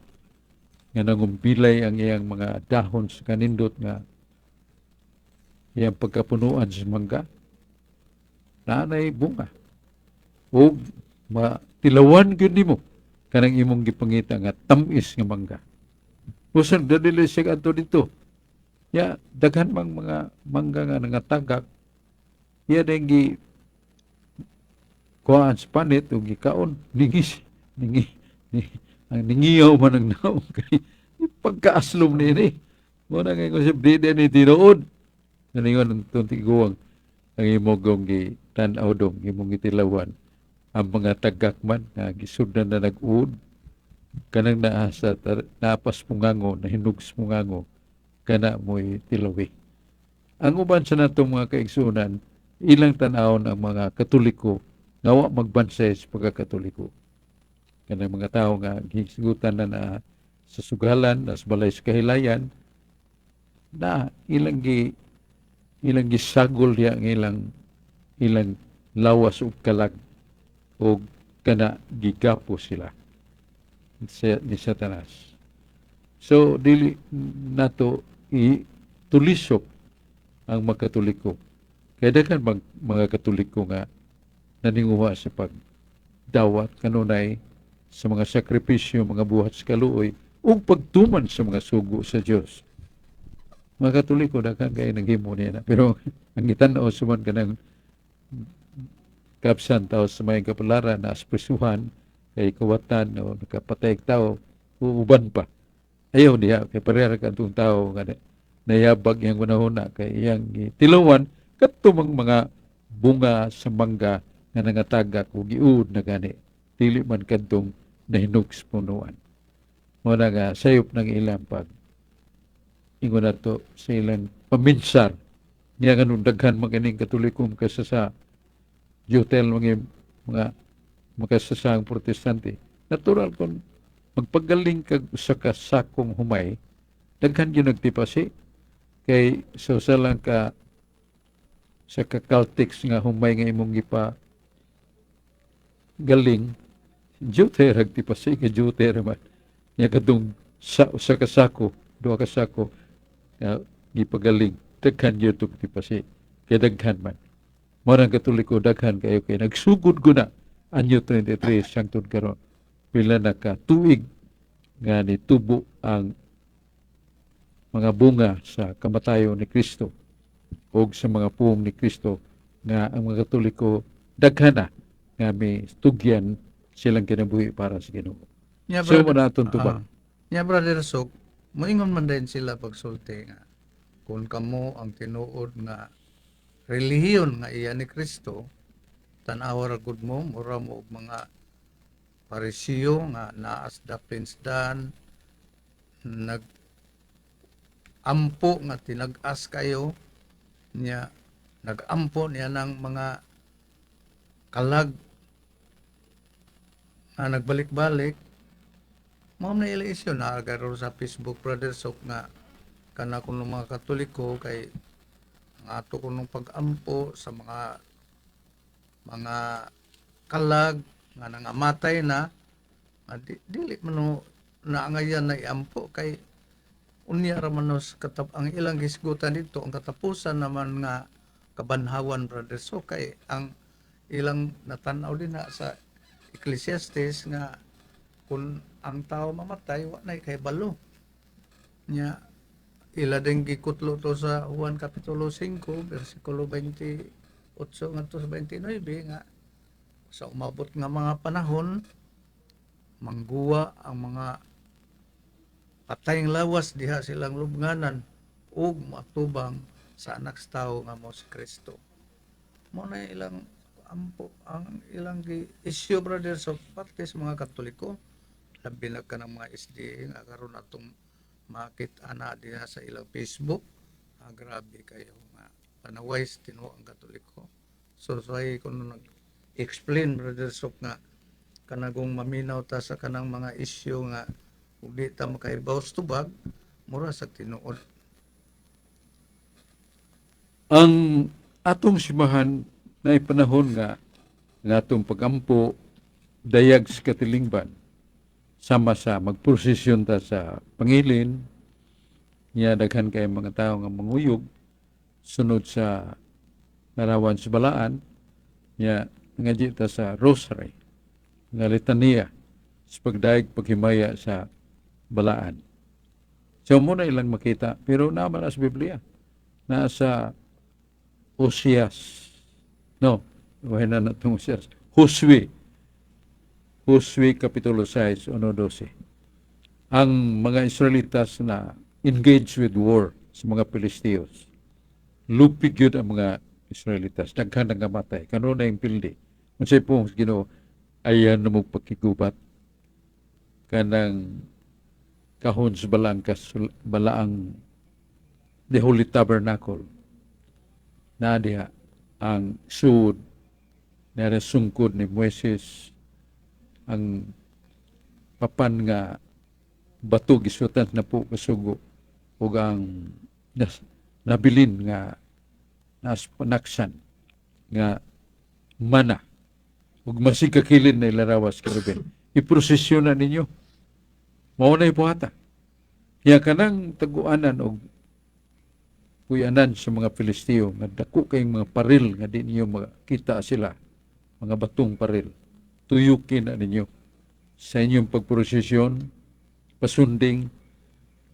nga nangumbilay ang iyang mga dahon sa kanindot nga iyang pagkapunuan sa mangga, naanay bunga ug matilawan gyud nimo kanang imong gipangita nga tamis nga mangga. Usan dili siya adto dito ya, daghan mang mga mangga nga nangatagak, iya dayong gi kuhaan sa panit ug gikaon, ningis ningi ni, ang ningiyaw man ang naong kay pagkaaslom niini. Mo na kay kung di ni tinuod. Naningon ang tiguang, ang imong gi tan-aw dong, imong gitilawan ang mga tagak man nga gisudlan na nag-uod, kanang naa sa napas pungango, nahinog sa pungango, kana mo'y tilawi. Ang uban sa natong mga kaigsunan, ilang tan-awon ang mga Katoliko nga wa magbansay sa pagkakatoliko, kanang mga tao nga gihisgutan na na sa sugalan na sa balay sa kahilayan na ilang gisagol diya ang ilang ilang lawas ug kalag ug kana gigapo sila sa, ni Satanas. So dili nato itulisok ang mga Katoliko. Kaya daghan mga Katoliko nga naninguha sa pagdawat kanunay sa mga sakripisyo, mga buhat sa kaluoy, ug pagtuman sa mga sugo sa Dios. Mga Katoliko daghan kay naghimo niya na. Pero ang gitan-aw suman kanang kapsan tao sa may kapalaran na aspresuhan kay kawatan o nakapatay og tao, uuban pa. Ayaw diha kay pareha ka atong tao nga nayabag iyang hunahuna kay iyang tilawan kadto mang mga bunga sa mangga nga nangatagak ug giud na gani, dili man kadtong nahinog sa punuan. Mo na nga sayop ng ilang pag ingon nato sa ilang paminsar niya, ganun daghan man kining Katoliko kaysa sa Jutel, mga makasasang Protestante. Natural, kung magpagaling kag usa ka sakong humay, daghan gyud nagtipasi kay sa usa lang ka sa ka Caltex nga humay nga imong gipa galing, jute rag tipasi kay jute ra man nya. Kadtong sa usa ka sako, duha ka sako nga gipagaling, daghan gyud tog tipasi kay daghan man. Mo nang Katoliko daghan kayo kay nagsugod ko na anyo 23 sangtod karon, pila na ka tuig nga nitubo ang mga bunga sa kamatayon ni Kristo o sa mga puong ni Kristo nga ang mga Katoliko daghan na nga may tugyan silang kinabuhi para sa Ginoo. Nya, So mo na atong tubag. Ah. Nya, Brother Sok, moingon man din sila pagsulti nga kung kamo ang tinuod nga relihiyon nga iya ni Kristo, tan-awa ra gud mo, mura mo og mga Parisiyo nga naas dapin dan nag ampo nga tinag-as kayo niya, nagampo niya ng mga kalag nga nagbalik-balik. Mao na ila isyu na karon sa Facebook, Brother Sok, nga kana kuno mga Katoliko kay ang ato kunong pag-ampo sa mga kalag nga nangamatay na, nga dili man no naangayan na iampo kay unya ra man no sa ang ilang gisgutan dito, ang katapusan naman nga kabanhawan, Brother So, kay ang ilang natanaw din na sa Ecclesiastes nga kung ang tao mamatay, wa nay kahibalo nya. Ila din gikutlo to sa Juan Kapitulo 5 bersikulo 28 ngadto sa 29 nga sa umabot nga mga panahon, mangguwa ang mga patayng lawas diha silang lubnganan ug matubang sa Anak sa Tao nga mo si Kristo. Mo na ilang ampo, ang ilang gi issue, brother. So parte sa mga Katoliko, labi na kanang mga SDA nga karon atong makita na diha sa ilang Facebook, ah, grabe kayo nga panaway sa tinuod ang Katoliko. So say kuno nag explain, Brother Sok, nga kanagong maminaw ta sa kanang mga issue nga ug di ta makaibaw sa tubag, mura sa tinuod. Ang atong simbahan na panahon nga nga atong pagampo dayag sa katilingban sama sa magprosesyon ta sa pangilin niya, daghan kay mga tao nga manguyog sunod sa larawan sa balaan niya, ngaji ta sa rosary nga litaniya sa pagdayeg, paghimaya sa balaan. So muna ilang makita, pero naman na sa Biblia, nasa Osias, no, wala na itong Osias, Josue, Josue Kapitulo 6, 1-12. Ang mga Israelitas na engage with war sa mga Filisteos. Lupig yun ang mga Israelitas. Daghan nga matay. Kanunay yung pildi. Unsay pong Ginoo, ayan na mo pakigubat. Kanang kahon sa balaang, balaang the Holy Tabernacle. Na diha ang suod na sungkod ni Moises, ang papan nga bato gisutan na po kasugo ug ang nabilin nga naksan nga mana ug masig kakilin na ilarawas kerubin. Iprosesyon na ninyo, mao na ibuhata ya kanang taguanan og puyanan sa mga Filisteo nga dako kayong mga paril nga di ninyo makita sila, mga batong paril, tuyukin na ninyo sa inyong pagprosesyon pasunding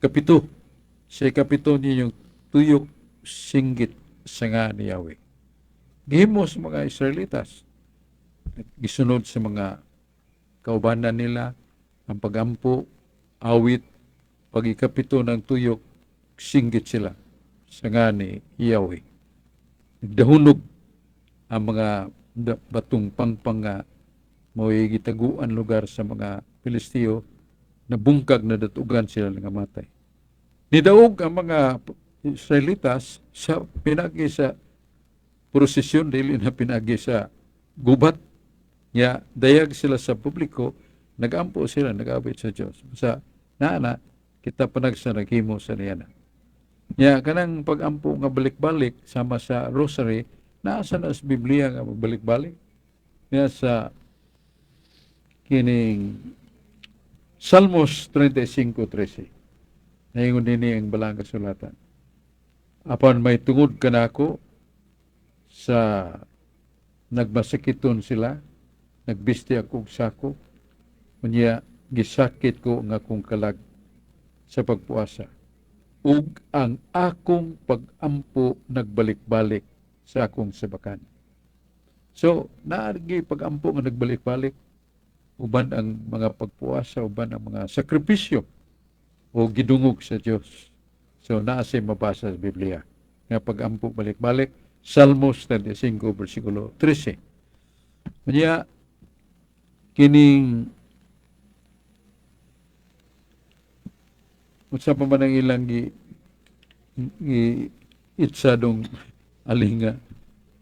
kapito. Sa kapito ninyong tuyok, singgit sa nga ni Yahweh. Gihimo sa mga Israelitas, gisunod sa mga kaubanan nila ang pagampo, awit. Pag ikapito ng tuyok, singgit sila sa nga ni Yahweh. Nagdahunog ang mga batong pangpang nga mao'y gitaguan lugar sa mga Filisteo, nabungkag na datugan sila nga matay. Nidaog ang mga Israelitas sa pinagi sa prosesyon, dili na pinagi sa gubat. Ya, dayag sila sa publiko, nagampo sila, nag-awit sa Diyos. Sa naana, kita panagsa naghimo sa niya na. Ya, kanang pag-ampo nga balik-balik sama sa rosary, naasa na sa Biblia nga magbalik-balik. Ya, sa kining Salmos 35:13. Naingon dinhi ang balang kasulatan. Apan may tungod kanako sa nagmasakiton sila, nagbisti ako og sako, unya gisakit ko ang akong kalag sa pagpuasa. Ug ang akong pag-ampo nagbalik-balik sa akong sabakan. So, naagi pag-ampo nga nagbalik-balik uban ang mga pagpuasa, uban ang mga sakripisyo o gidungog sa Dios. So, naa say mabasa sa Biblia nga pag-ampo balik-balik, Salmos 35 versikulo 13. Unya kining unsa pa man ang ilang gi itsa dong aling nga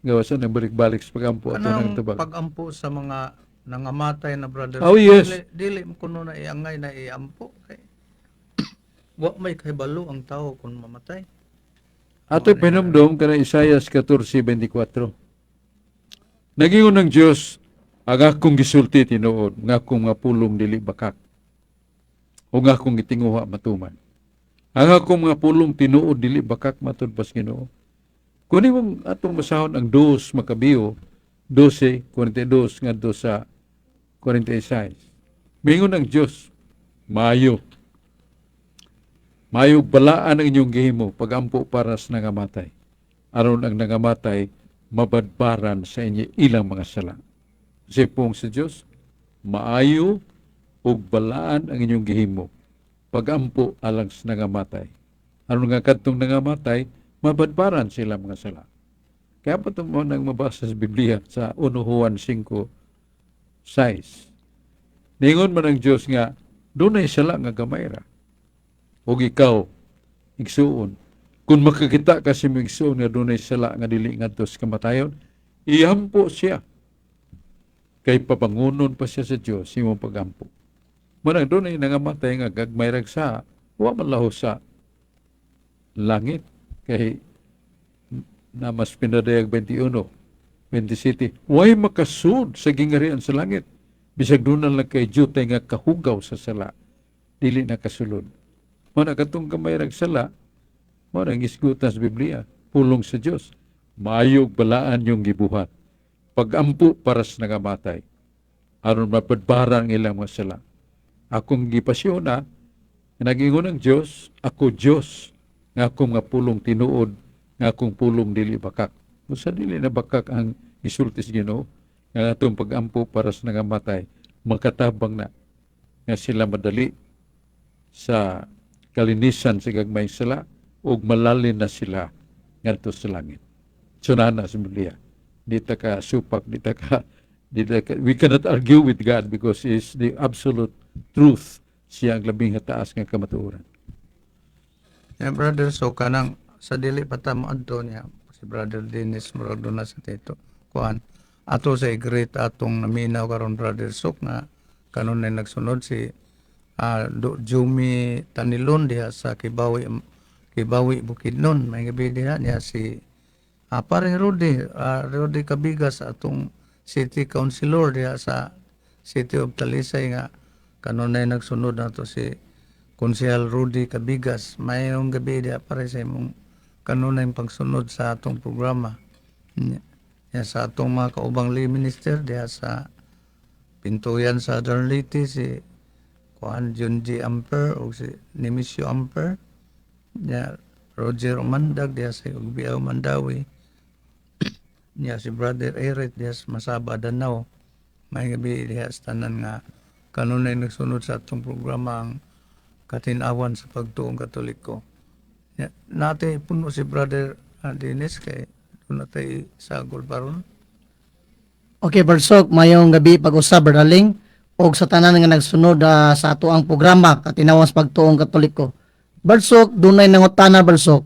gawasan ng balik-balik sa pag-ampo ato Kanang ng tubag. Pag-ampo sa mga nangamatay na, brother. Oh, yes. Dili, dili mo kuno na iangay na iampo kay wa may kahibalo ang tao kung mamatay. Ato pinumdum kana Isaias 14:24. Nagingon ng Dios, ang akong gisulti tinuod, nga akong mga pulong dili bakak. O nga akong gitinguha matuman. Ang akong mga pulong tinuod, dili bakak, matud pas Ginoo. Kung imong atong basahon ang 2 Makabiyo 12:42 ngadto sa 46. Mingon ang Dios, maayo. Maayo balaan ang inyong gihimo pagampo para sa nangamatay. Aron ang nangamatay mabadbaran sa inyo ilang mga sala. Sipong sa Dios, maayo ug balaan ang inyong gihimo pagampo alang sa nangamatay. Aron nga kadtong nangamatay mabadbaran sila mga sala. Kaya pa mo nang mabasa sa Biblia sa 1 Juan 5:6. Ningon man ang Dios nga dunay sala nga gamay ra. Ug ikaw, igsuon, kung makakita ka sa imong igsuon nga dunay sala nga dili ngadto sa kamatayon, ihampo siya. Kay pabangunon pa siya sa Dios imong pagampo. Manang dunay nangamatay nga gagmay rag sa, wa man laho sa langit kay Na mas pinadayag 21:27, way makasud sa gingharian sa langit. Bisag duna lang kay jutay nga kahugaw sa sala, dili na kasulod. Mao na katong gamay rag sala, mao ang isgutan sa Biblia, pulong sa Dios. Maayo og balaan yung gibuhat. Pagampo para sa nangamatay, aron mapadbaran ang ilang mga sala. Akong gipasyon na, nagingon ang Dios, ako Dios, nga akong nga pulong tinuod, nga akong pulong dili bakak. Usa dili na bakak ang isulti sa Ginoo, nga atong pagampo para sa nangamatay, makatabang na nga sila madali sa kalinisan sa gagmay sala ug malalin na sila ngadto sa langit. So na sa Biblia. Di ta ka supak, di ta ka, we cannot argue with God because He is the absolute truth. Siya ang labing taas nga kamatuoran. Yeah, brother, so kanang sa dili pa ta moadto niya si Brother Dennis, murag doon na sa tito. Kuan ato sa i-greet atong naminaw karon, Brother Sok, nga kanunay nagsunod, si Jumi Tanilon diha sa Kibawi, Kibawi, Bukidnon. May gabi diha niya. Si paring Rudy, Rudy Cabigas, atong city councilor diha sa City of Talisay nga kanunay nagsunod nato, si Konsehal Rudy Cabigas. Mayong gabi diha pare sa imong kanunay pagsunod sa atong programa. Ya, sa atong mga kaubang lay minister diha sa Pintuyan sa Leyte, si Kuan John G. Amper o si Nemesio Amper ya, Roger Umandag diha sa Ugbiaw, Mandaue niya, si Brother Eret diha sa Masaba, Danao. May gabi diha sa tanan nga kanunay nagsunod sa atong programa, ang Katin-awan sa Pagtuong Katoliko. Ya, nate puno si Brother Dennis kay doon natay sagol baron. Okay, Barsok, mayong gabi pag-usab, Brother, og sa tanan nga nagsunod sa ato ang programa Katinawan sa Pagtuong Katoliko. Barsok, dunay nangutana, Barsok.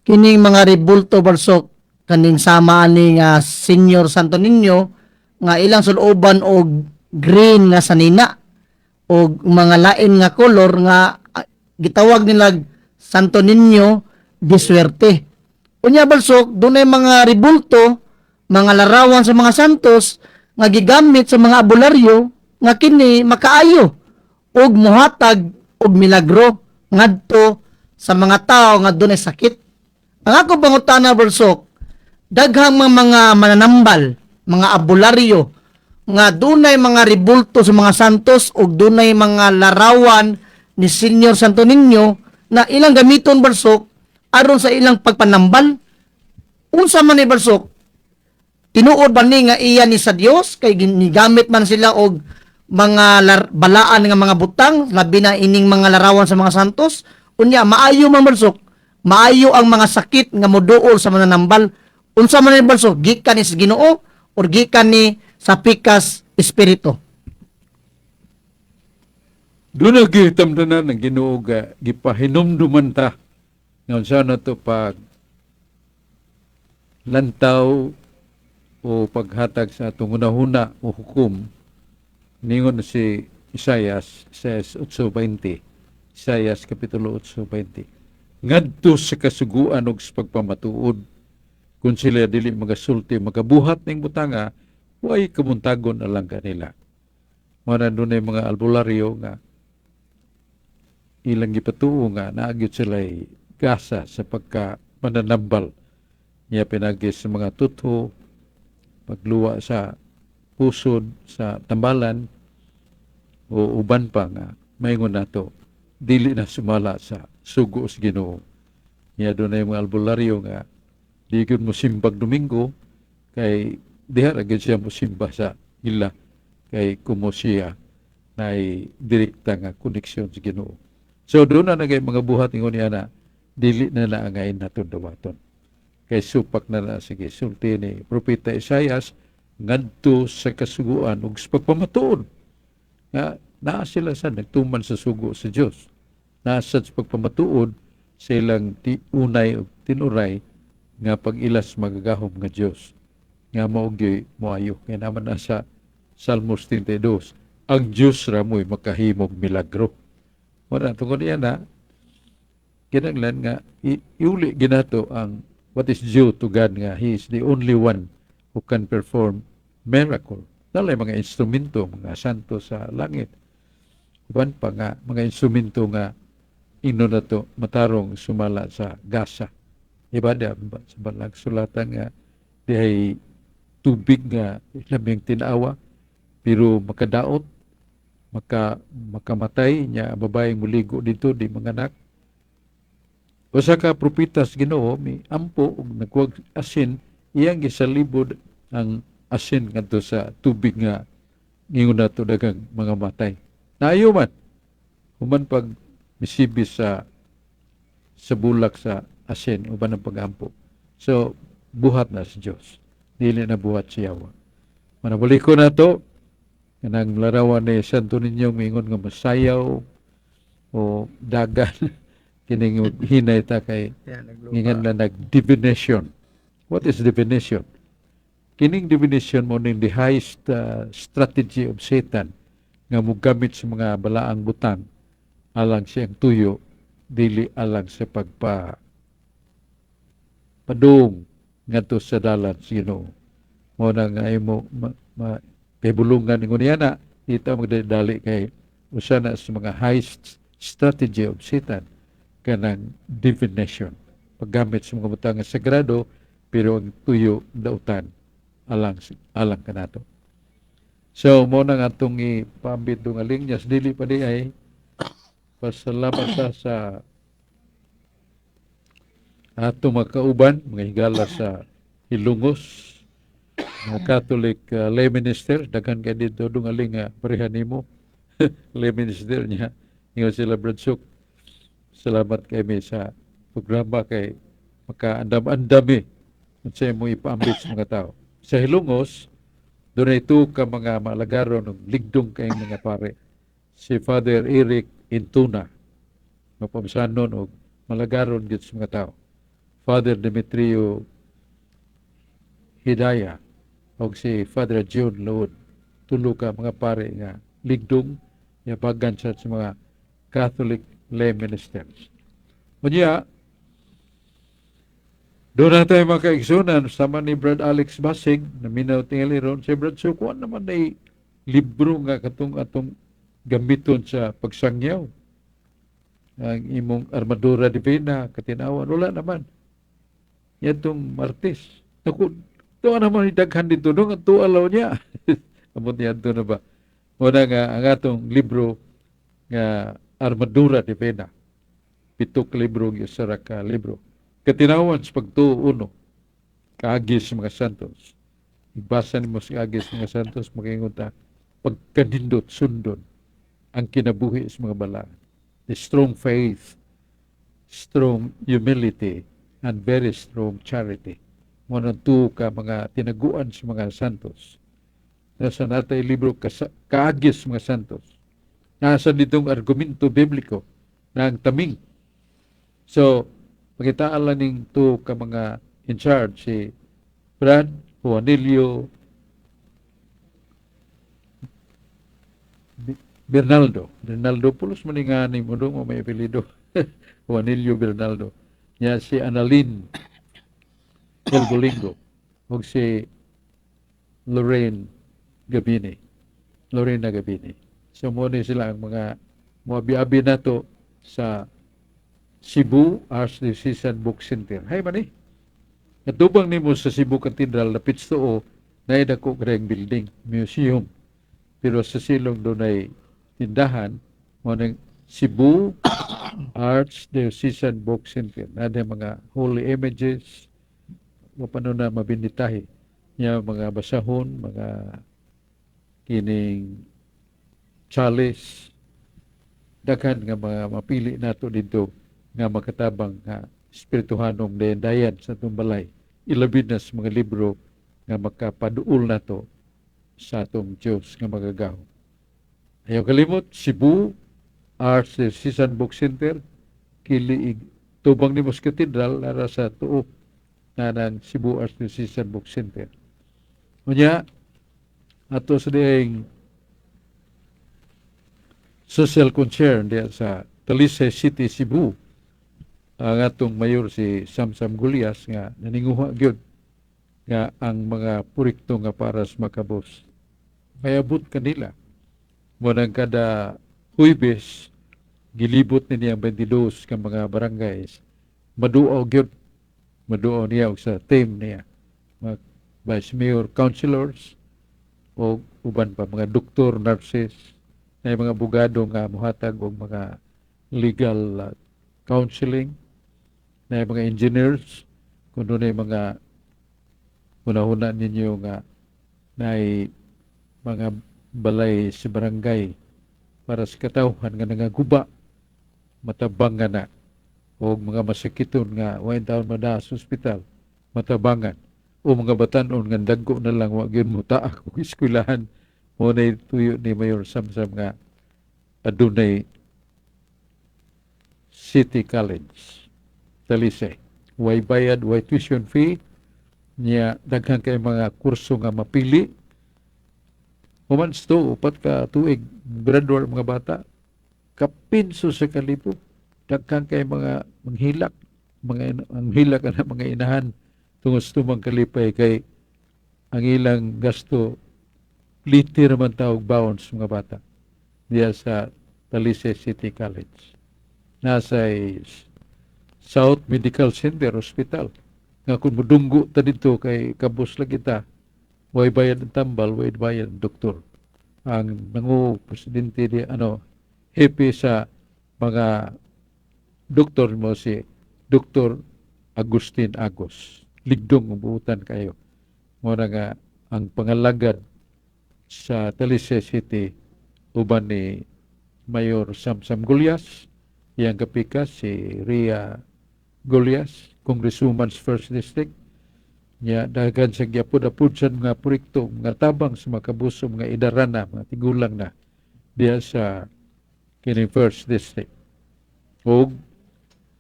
Kining mga rebulto, Barsok, kaning sama ani nga Senior Santo Niño nga ilang suloban og green nga sanina og mga lain nga kolor nga gitawag nila Santo Niño de Suerte. Unya, Barsok, dunay mga rebulto, mga larawan sa mga santos nga gigamit sa mga abularyo nga kini makaayo og muhatag og milagro ngadto sa mga tao nga dunay sakit. Ang ako pangutana, Barsok, daghang mga mananambal, mga abularyo nga dunay mga rebulto sa mga santos ug dunay mga larawan ni Senior Santo Niño na ilang gamiton, Barsok, aron sa ilang pagpanambal. Unsa man ni, Barsok? Tinuod ba ni nga iya ni sa Dios kay gigamit man sila og mga balaan nga mga butang, labi na ining mga larawan sa mga santos? Unya maayo man, Barsok, maayo ang mga sakit nga moduol sa mananambal. Unsa man ni, Barsok, gikan ni sa Ginoo or gikan ni sa pikas espiritu? Doon na gitamdanan ng Ginoo ga gipahinumduman ta nga unsa na to pag lantaw o paghatag sa atong hunahuna o hukom. Ningon si Isayas, Isayas 8:20, Isayas Kapitulo 8:20, ngadto sa kasuguan ug sa pagpamatuod, kung sila dili magasulti, magabuhat ning butanga, way kamuntagon alang kanila. Mao na dunay mga albularyo nga ilang gipatuo nga naa gyud sila'y gasa sa pagka mananambal niya pinagi sa mga tutho, pagluwa sa pusod sa tambalan o uban pa nga maingon nato dili na sumala sa sugo sa Ginoo. Niya dunay mga albularyo nga di gyud mo simbag Domingo kay diha ra gyud siya mosimba sa ila kay kumo siya na direkta nga koneksyon sa Ginoo. So doon na nagay mga buhat ingon niya na dili na naangayin naton dawaton. Kay supak na na sige sulti ni Propeta Isayas ngadto sa kasuguan ug sa pagpamatuod nga naa sila sa nagtuman sa sugo sa Dios. Naa sa pagpamatuod sa ilang tiunay ug tinuray nga pag-ilas magagahom nga Dios nga mao gyoy moayo. Kaya naman na sa Salmos 32, ang Dios ra mo'y makahimog milagro. Wala tungod niya na kinahanglan nga iuli ginato ang What is due to God nga He is the only one who can perform miracle. Nalay mga instrumento, mga santo sa langit. Uban pa nga mga instrumento nga ino na to matarong sumala sa gasa. Iba di ba sa balag sulatan nga dihay tubig nga laming tinawa pero makadaot, makamatay niya ang babaeng muligo dito di manganak. Usa ka propeta sa Ginoo mi ampo og nagkuhag asin, iyang gisalibod ang asin ngadto sa tubig nga ngingon nato daghang mga matay. Naayo man human pag misibi sa bulak sa asin uban ang pagampo. So buhat na sa Dios, dili na buhat si Yawa. Manabalik ko na to kanang larawan ni Santo Niño, mingon nga masayaw o dagan kining hinay ta kay Yeah, naglupa. Ngingan na nag-divination. What is divination? Kining divination mo ning the highest strategy of Satan nga mogamit sa mga balaang butang alang siyang tuyo, dili alang sa pagpa padung ngadto sa dalan sa Ginoo. Mo na nga imo ma kay bulungan ingon niya na ita magdali kay usa na sa mga highest strategy of Satan kanang divination, paggamit sa mga butang nga sagrado pero ang tuyo dautan alang alang kanato. So mo na nga atong ipambit nga linyas, dili pa di ay pasalamat ta sa atong mga kauban, mga higala sa Hilongos, mga Catholic lay minister, daghan kay dito dungaling nga pareha nimo lay minister niya. Ingon sila, "Brad Suk, salamat kay mi sa programa kay makaandam-andam unsay mo ipaambit sa mga tao." Sa Hilongos, doon ito ka mga malagaro ng ligdong kay mga pare. Si Father Eric Intuna, mapamsanon og malagaron gyud sa mga tao. Father Demetrio Hidaya og si Father John Lood. Tulo ka mga pare nga ligdong yabagan sa mga Catholic lay ministers. Unya, doon na tayo mga kaigsunan, sama ni Brad Alex Basig, naminaw tingali ron, si Brad Sukuan naman ay libro nga katong atong gamiton sa pagsangyaw. Ang imong armadura divina, katinawan, wala naman. Yatong Martes. Naku, ito naman daghan dito, nung ang tualaw niya. Amot niya na ba? Muna nga, ang atong libro nga Armadura Divina. Pito ka libro, ang isa ra ka libro. Katinawan sa pagtuo uno, kaagi sa mga santos. Ibasa nimo sa kaagi sa mga santos, makaingon ta, pagkanindot, sundon, ang kinabuhi sa mga balaan. The strong faith, strong humility, and very strong charity. Mo na tuo ka mga tinaguan sa mga santos. Nasa natay libro kaagi sa mga santos. Nasa ditong argumento bibliko na ang taming. So, makitaan lang ning tuo ka mga in charge, si Brad Juanillo Bernaldo. Bernaldo, pulos man nga ni mo mo may apelyido. Juanillo Bernaldo. Nya si Annalyn El Golingo ug si Lorraine Gabini. Lorena Gabini. So mo ni sila ang mga moabi-abi nato sa Cebu Archdiocesan Book Center. Hay man eh. Natubang nimo sa Cebu Cathedral, lapit sa tuo, na dako karayang building, museum. Pero sa silong doon ay tindahan, mo ning Cebu Archdiocesan Book Center. Na mga holy images, wa pa na mabinitahi. Nya mga basahon, mga kining chalice, daghan nga mga mapili nato dito nga makatabang nga espirituhanong dayan-dayan sa atong balay. Ilabi na sa mga libro nga makapaduol nato sa atong Diyos nga magagahom. Ayaw kalimot, Cebu Archdiocesan Book Center, kili tubang ni Mos Cathedral, nara sa tuo na ng Cebu Archdiocesan Book Center. Unya, ato sa dihing social concern diya sa Talisay City, Cebu. Ang atong mayor, si Samsam Gullas, nga naninguha gyud nga ang mga proyekto nga para sa makabos mayabot kanila. Mo nang kada Huybes gilibot ni niya ang 22 ka mga barangays. Maduaw gyud, maduaw niya og sa team niya, mga vice mayor, councilors o uban pa, mga doktor, nurses, na mga abogado nga muhatag og mga legal counseling, na mga engineers, kung dunay mga hunahuna ninyo nga naay mga balay sa barangay para sa katawhan nga nangaguba, matabangan na, o mga masakiton nga way taon madaa sa ospital, matabangan, o mga batanon nga dagko na lang, wa gyud mo taak og eskwelahan. Mo na tuyo ni Mayor Samsam nga adunay City College Talisay, way bayad, way tuition fee niya, daghan kay mga kurso nga mapili. Human to 4 ka tuig, graduate mga bata, kapin sa kalibo. Daghan kay mga manghilak, mga ang hilak ana mga inahan tungod sa tumang kalipay kay ang ilang gasto liti raman tawag baon sa mga bata diya sa Talisay City College. Nasa South Medical Center Hospital nga kung mudunggo ta dito kay kabos lagi ta, way bayad ang tambal, way bayad ang doktor. Ang nangu presidente di ano, happy sa mga doktor mo, si Dr. Agustin Agos. Ligdong ang buutan kayo. Mo na nga ang pangalagad sa Talisay City uban ni Mayor Samsam Gullas, iyang kapikas si Ria Gullas, Congresswoman's First District. Nya daghan sa gyapod-apod sa mga proyekto, mga tabang sa mga kabuso, mga idaran na, mga tigulang na diya sa kining First District. Og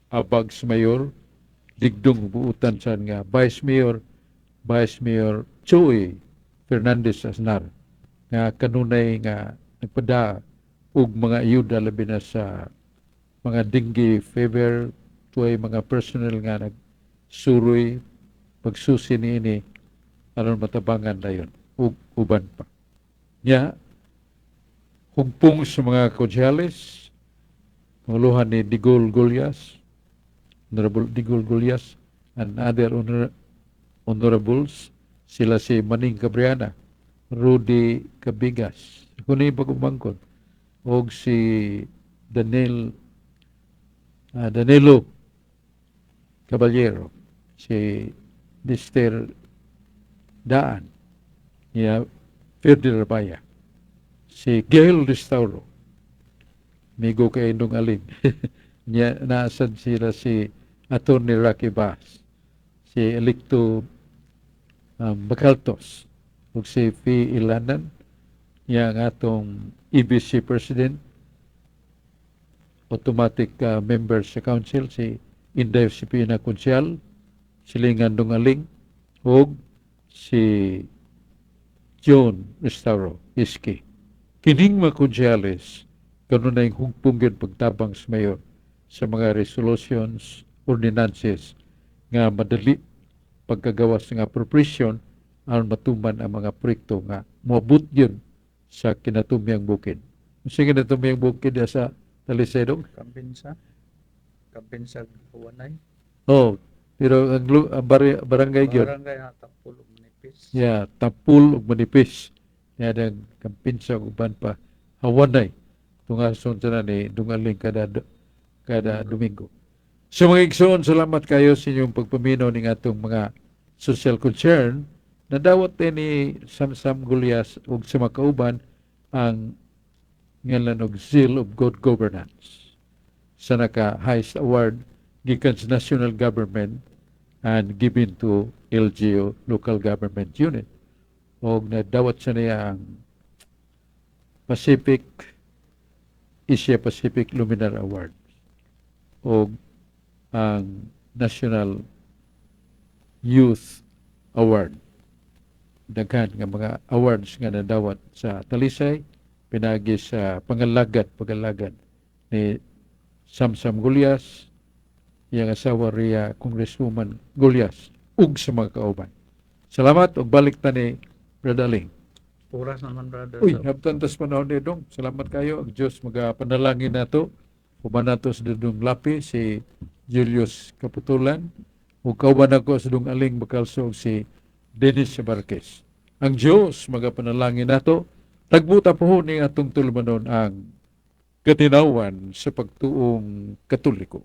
abag sa mayor, ligdong buutan sa nga Vice Mayor, Vice Mayor Joey Fernandez Aznar, nga kanunay nga nagpada og mga ayuda, labi na sa mga dengue fever, tuway mga personnel nga nagsuroy pagsusi niini aron matabangan dayon, ug uban pa. Nya hugpong sa mga konsehales, panguluhan ni Digol Gullas, Honorable Digol Gullas and other honorables, sila si Maning Cabriana, Rudy Cabigas, kuno pag-umangkon, og si Daniel Danilo Caballero, si Dester Daan, ya Ferdinand Rabaya, si Gail Restauro, migo kay Indong Aling, niya naasad sila si Attorney Rocky Bass, si Electo Bacaltos, ug si P. Ilanan, niya ang atong EBC President, automatic member sa council, si Inday Josepina Consial, Silingan Dong Aling, ug si John Restauro Iski. Kining mga konsyales, kanunay hugpong gyud pagtabang sa mayor sa mga resolutions, ordinances nga madali pagkagawas ng appropriation aron matuman ang mga proyekto nga moabot yun sa kinatumyang bukid. Sa kinatumyang bukid ya sa Talisay, dong? Kampinsa. Kampinsa Hawanay. Oh, pero ang barangay gyud. Barangay ha, Tapul ug Manipis. Yeah, Tapul ug Manipis. Ya ang Kampinsa ug uban pa. Hawanay. Tungason sa na ni Dungaling kada Domingo. So mga igsoon, salamat kayo sa inyong pagpaminaw ning atong mga social concern. Nadawat din ni Samsam Gullas ug sa mga kauban ang ngalan og Seal of Good Governance sa naka highest award gikan sa national government and given to LGU, local government unit, og nadawat sa niya ang Pacific Asia Pacific Luminar Award og ang National Youth Award. Daghan nga mga awards nga nadawat sa Talisay pinagi sa pangalagad ni Samsam Gullas. iyang asawa Ria, Congresswoman Gullas, ug sa mga kauban. Salamat ug balik ta ni Brother Ling. Oras naman, Brother Uy, Sok. habtan tas panahon ni Dong. Salamat kayo. Ang Diyos magapanalangin nato. Uban nato sa Dudong Lapi, si Julius Kaputulan. Ug kauban ako sa Dong Aling Bakalso ug si Dennis Barquez. Ang Diyos magapanalangin nato. Tagbuta po ni atong tulumanon, ang Katinawan sa Pagtuong Katoliko.